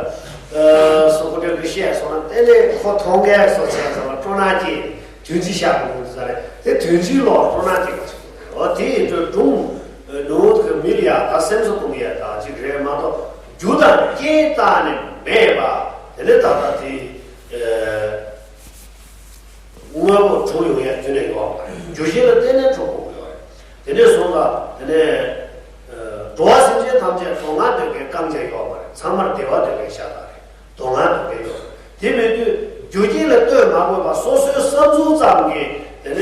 སོག་པོ་འདྲ་གི་བཤད་སོང་ན་དེ་ལས་ཁོ་མཐོང་མཁན་སོགས་བྱས་ཙང་སྤྲོ་སྣང་སྐྱེས། དོན་སྤྱི་བཤད་པ་ཡིན་ས་རེད་དེ། དོན་སྤྱིའི་ལོག་སྤྲོ་སྣང་སྐྱེས་པ་ཞིག་འོ་དེ་ཡིན་དུས་སྒྲུང་ནང་གི་མི་ལ་ཡ་ད་སེམས་གསོ་གཏོང་ཡ་ད་ཅིག་རེད་མ་གཏོགས་རྒྱུ་དང་རྐྱེན་རྩ་ནས་མེད་པ་དེ་ནས་ད་ལྟ་དེ། དངོས་པོ་གྲུབ་ཡོང་ཡ་རྒྱུ་ནས་ཡོད་པ་རེད། རྒྱུ་རྐྱེན་ལ་བརྟེན་ནས་གྲུབ་དགོས་ཡོད་རེད། དེ་ནས་བཟུང་ལ་དེ་ནས་འགྲོ་བ་སེམས་ཅན་ཐམས་ཅད་དོ་སྣང་འདོད་མཁན་རྐང་བྱས་ཡོད་པ་རེད། ཚང་མར་བདེ་བ་འདོད་མཁན་ཤ་སྟག་རེད། དོ་སྣང་འདོད་མཁན་ཡོད་རེད། དེ་མེད་དུས་ རྒྱུ་རྐྱེན་ལ་ལྟོས་མ་དགོས་པར་སོ་སོའི་བསམ་ཚུལ་ཙམ་གྱིས་དེ་ནས་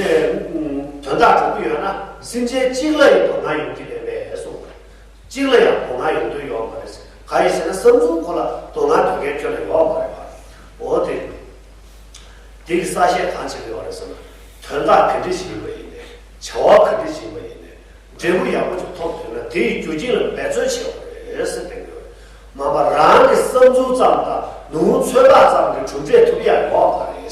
དོན་དག་སྒྲུབ་ཀྱི་ཡོད་ན། སེམས་ཅན་གཅིག་ལ་ཡང་དོ་སྣང་ཡོང་གི་མེད་པས་གསུངས། གཅིག་ལ་ཡང་དོ་སྣང་ཡོང་འདོད་ཡོད་མ་རེད། གང་ཡིན་ཟེར་ན་བསམ་ཚུལ་ཁོ་ལ་དོ་སྣང་དོན་གལ་ཁྱོན་ནས་ཡོད་མ་རེད་པ། འོ་དེ། དེ་གི་གསལ་བཤད་གང་བྱེད་ཀྱི་ཡོད་རེད་ཟེར་ན། དོན་དག་ག་འདྲ་ཞིག་ཡིན་པ་ཡིན་ནའི། བྱ་བ་ག་འདྲ་ཞིག་ཡིན་པ་ཡིན་ནའི། འབྲས་བུ་ཡག་པོ་ཅིག་ཐོབ་ཐུབ་ན་དེ་ཡི་རྒྱུ་རྐྱེན་ལ་འབད་བརྩོན་བྱེད་དགོས་རེད་ཟེར་བསྟན་གྱི་ཡོད་རེད། མ་པ་རང་གི་བསམ་ཚུལ་ཙམ་དང་ནོར་ཚོད་དཔག་ཙམ་གྱིས་གྲུབ་འབྲས་ཐོབ་ཡ་ཡོད་མ་རེད།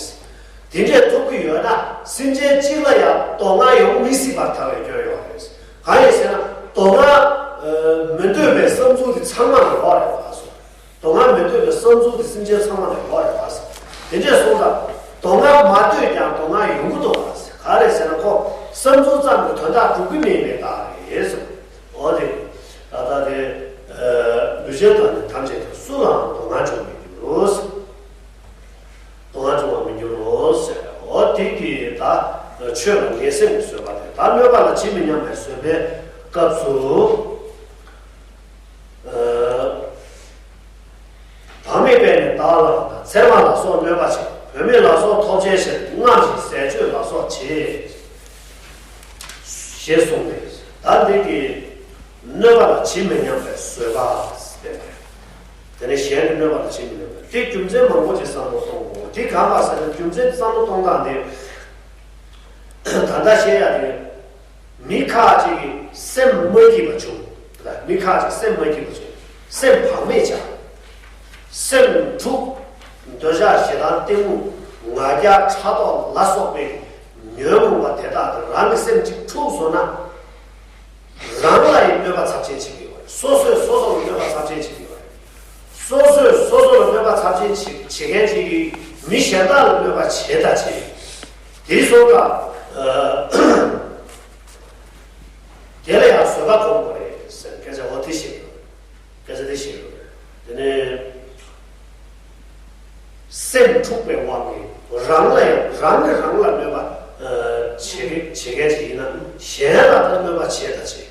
དེ་འདྲས་ཐོབ་ཀྱི་ཡོད་ན་སེམས་ཅན་གཅིག་ལ་ཡང་དོ་སྣང་ཡོང་མི་སྲིད་པར་ཐལ་བའི་སྐྱོན་ཡོད་རེད། གང་ཡིན་ཟེར་ན་དོ་སྣང་མི་འདོད་པའི་བསམ་ཚུལ་དེ་ཚང་མ་ལ་ཡོད་རེད་པ་སོ། དོ་སྣང་མི་འདོད་པའི་བསམ་ཚུལ་དེ་སེམས་ཅན་ཚང་མ་ལ་ཡོད་རེད་པ་སོ། དེ་འདྲས་སོང་ཙང་དོ་སྣང་མ་འདོད་ཀྱང་དོ་སྣང་ཡོང་གི་འདུག་པ་སོ། ག་རེ་ཟེར་ན་ཁོ་བསམ་ཚུལ་ཙམ་གྱིས་དོན་དག་སྒྲུབ་ཀྱི་མེད་པའི་རྟགས་རེད་སོ། འོ་དེ། ད་ལྟ་དེ། ལུས་ཅན་དང་ནི་ཐམས་ཅད་དུ། སུ་ལའང་དོ་སྣང་འབྱུང་མི་འགྱུར། དོ་སྣང་འབྱུང་བར་མི་འགྱུར་རོ་ཟེར། འོ་དེ་གི་ད་ཆོས་ལ་ངེས་སེམས་ཀྱི་བཟོད་པ་དེ། ད་གནོད་པ་ལ་ཇི་མི་སྙམ་པའི་བཟོད་པའི་སྐབས་སུ། བག་མེད་པས་ནི་བདག་ལའང་དང་། ཚེར་མ་ལ་སོགས་གནོད་པ་བྱེད། བུད་མེད་ལ་སོགས་ཐོབ་བྱའི་ཕྱིར། རྔམ་ཞིང་ཟས་སྤྱོད་ལ་སོགས་བྱེད། ཞེས་གསུངས་ཏེ། ད་འདི་གི་གནོད་པ་ལ་ཇི་མི་སྙམ་པའི་བཟོད་པ་ཟེར་ཏེ། དེ་ནས་གཞན་གྱི་གནོད་པ་ལ་ཇི་མི་སྙམ་པའི། དེ་རྒྱུ་མཚན་མང་པོ་ཅིག་བསམ་བློ་གཏོང་དགོས། དེ་གང་ག་ཟེར་ན་རྒྱུ་མཚན་བསམ་བློ་གཏོང་སྟངས་དེ། ད་ལྟ་བཤད་ཡ་དེ། མི་ཁ་ཅིག་གིས་སེམས་མ་སྐྱིད་པ་བྱུང་། མི་ཁ་ཅིག་སེམས་མ་སྐྱིད་པ་བྱུང་། སེམས་བག་མེད་ཆགས། སེམས་འཁྲུགས། འདོད་ཆགས་ཞེ་སྡང་གཏི་མུག་ང་རྒྱལ་ཕྲག་དོག་ལ་སོགས་པའི་ཉོན་མོངས་པ་དེ་དག་གིས་རང་གི་སེམས་ཅིག་འཁྲུགས་སོང་ན། རང་ལ་ཡང་གནོད་པ་ཚབས་ཆེན་བྱེད་ཀྱི་ཡོད་རེད། སོ་སོས་སོ་སོ་ལ་གནོད་པ་ཚབས་ཆེན་བྱེད་ཀྱི་ཡོད་རེད། སོ་སོས་སོ་སོ་ལ་གནོད་པ་ཚབས་ཆེན་བྱེད་བྱེད་མཁན་ཅིག་གིས་མི་གཞན་དག་ལ་གནོད་པ་བྱེད་ད་བྱེད། དེའི་སོང་ཙང་། དེ་ལ་ཡང་བཟོད་པ་སྒོམ་དགོས་རེད་ཟེར་སྐད་ཆ་འོ་དེ་བཤད་ཡོད། སྐད་ཆ་དེ་བཤད་ཡོད་རེད། དེ་ནས་སེམས་འཁྲུགས་པའི་དབང་གིས་རང་ལ་ཡང་རང་གིས་རང་ལ་གནོད་པ་བྱེད་བྱེད་མཁན་ཞིག་ཡིན་ན་གཞན་ལ་ད་གནོད་པ་བྱེད་ད་བྱེད།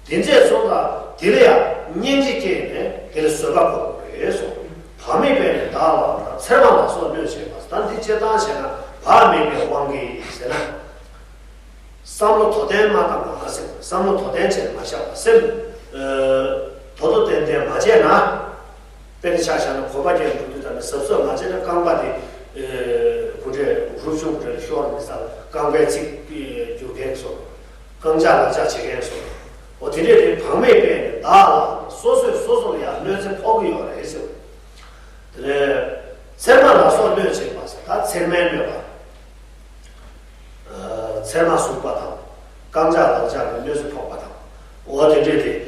དེ་འདྲས་སོང་ཙང་དེ་ལ་ཡང་སྙིང་རྗེ་སྐྱེས་ནས་དེ་ལ་བཟོད་པ་སྒོམ་དགོས་རེད་གསུངས། བག་མེད་པས་ནི་བདག་ལའང་དང་། ཚེར་མ་ལ་སོགས་གནོད་བྱེད་པ། ད་འདི་སྤྱིར་བཏང་བྱས་ན་བག་མེད་པའི་དབང་གིས་ཟེར་ན། བསམ་བློ་དོ་ལྡན་མ་བཏང་བ་ཟེར། བསམ་བློ་དོ་ལྡན་བྱས་ནས་མ་བཞག་པ། སེམས་དོ་དོ་ལྡན་ལྡན་མ་བྱས་ན། དཔེར་ན་ཆ་བཞག་ན་གོམ་པ་རྒྱག་འགྲོ་དུས་ད་ནི་གཟབ་གཟབ་མ་བྱས་ན་རྐང་པ་དེ་གུ་འདྲེ་རུབ་ཆུང་གུ་འདྲེ་ལ་ཤོར་མི་ས་རྐང་པའི་ཚིགས་རྒྱུག་མཁན་སོགས། རྐང་ལྕགས་ལག་ལྕགས་བྱེད་མཁན་སོགས། འོ་དེ་འདྲས་དེ་བག་མེད་པས་ནི་བདག་ལ་སོ་སོས་སོ་སོ་ལ་ཡང་གནོད་འཚེ་ཕོག་གི་ཡོད་རེད་ཟེར། དེ་ནས་ཚེར་མ་ལ་སོགས་གནོད་བྱེད་པ་ཟེར། ད་ཚེར་མའི་གནོད་པ། ཚེར་མ་ཟུག་པ་དང་། རྐང་ལྕགས་ལག་ལྕགས་ཀྱི་གནོད་འཚེ་ཕོག་པ་དང་། འོ་དེ་འདྲས་དེ་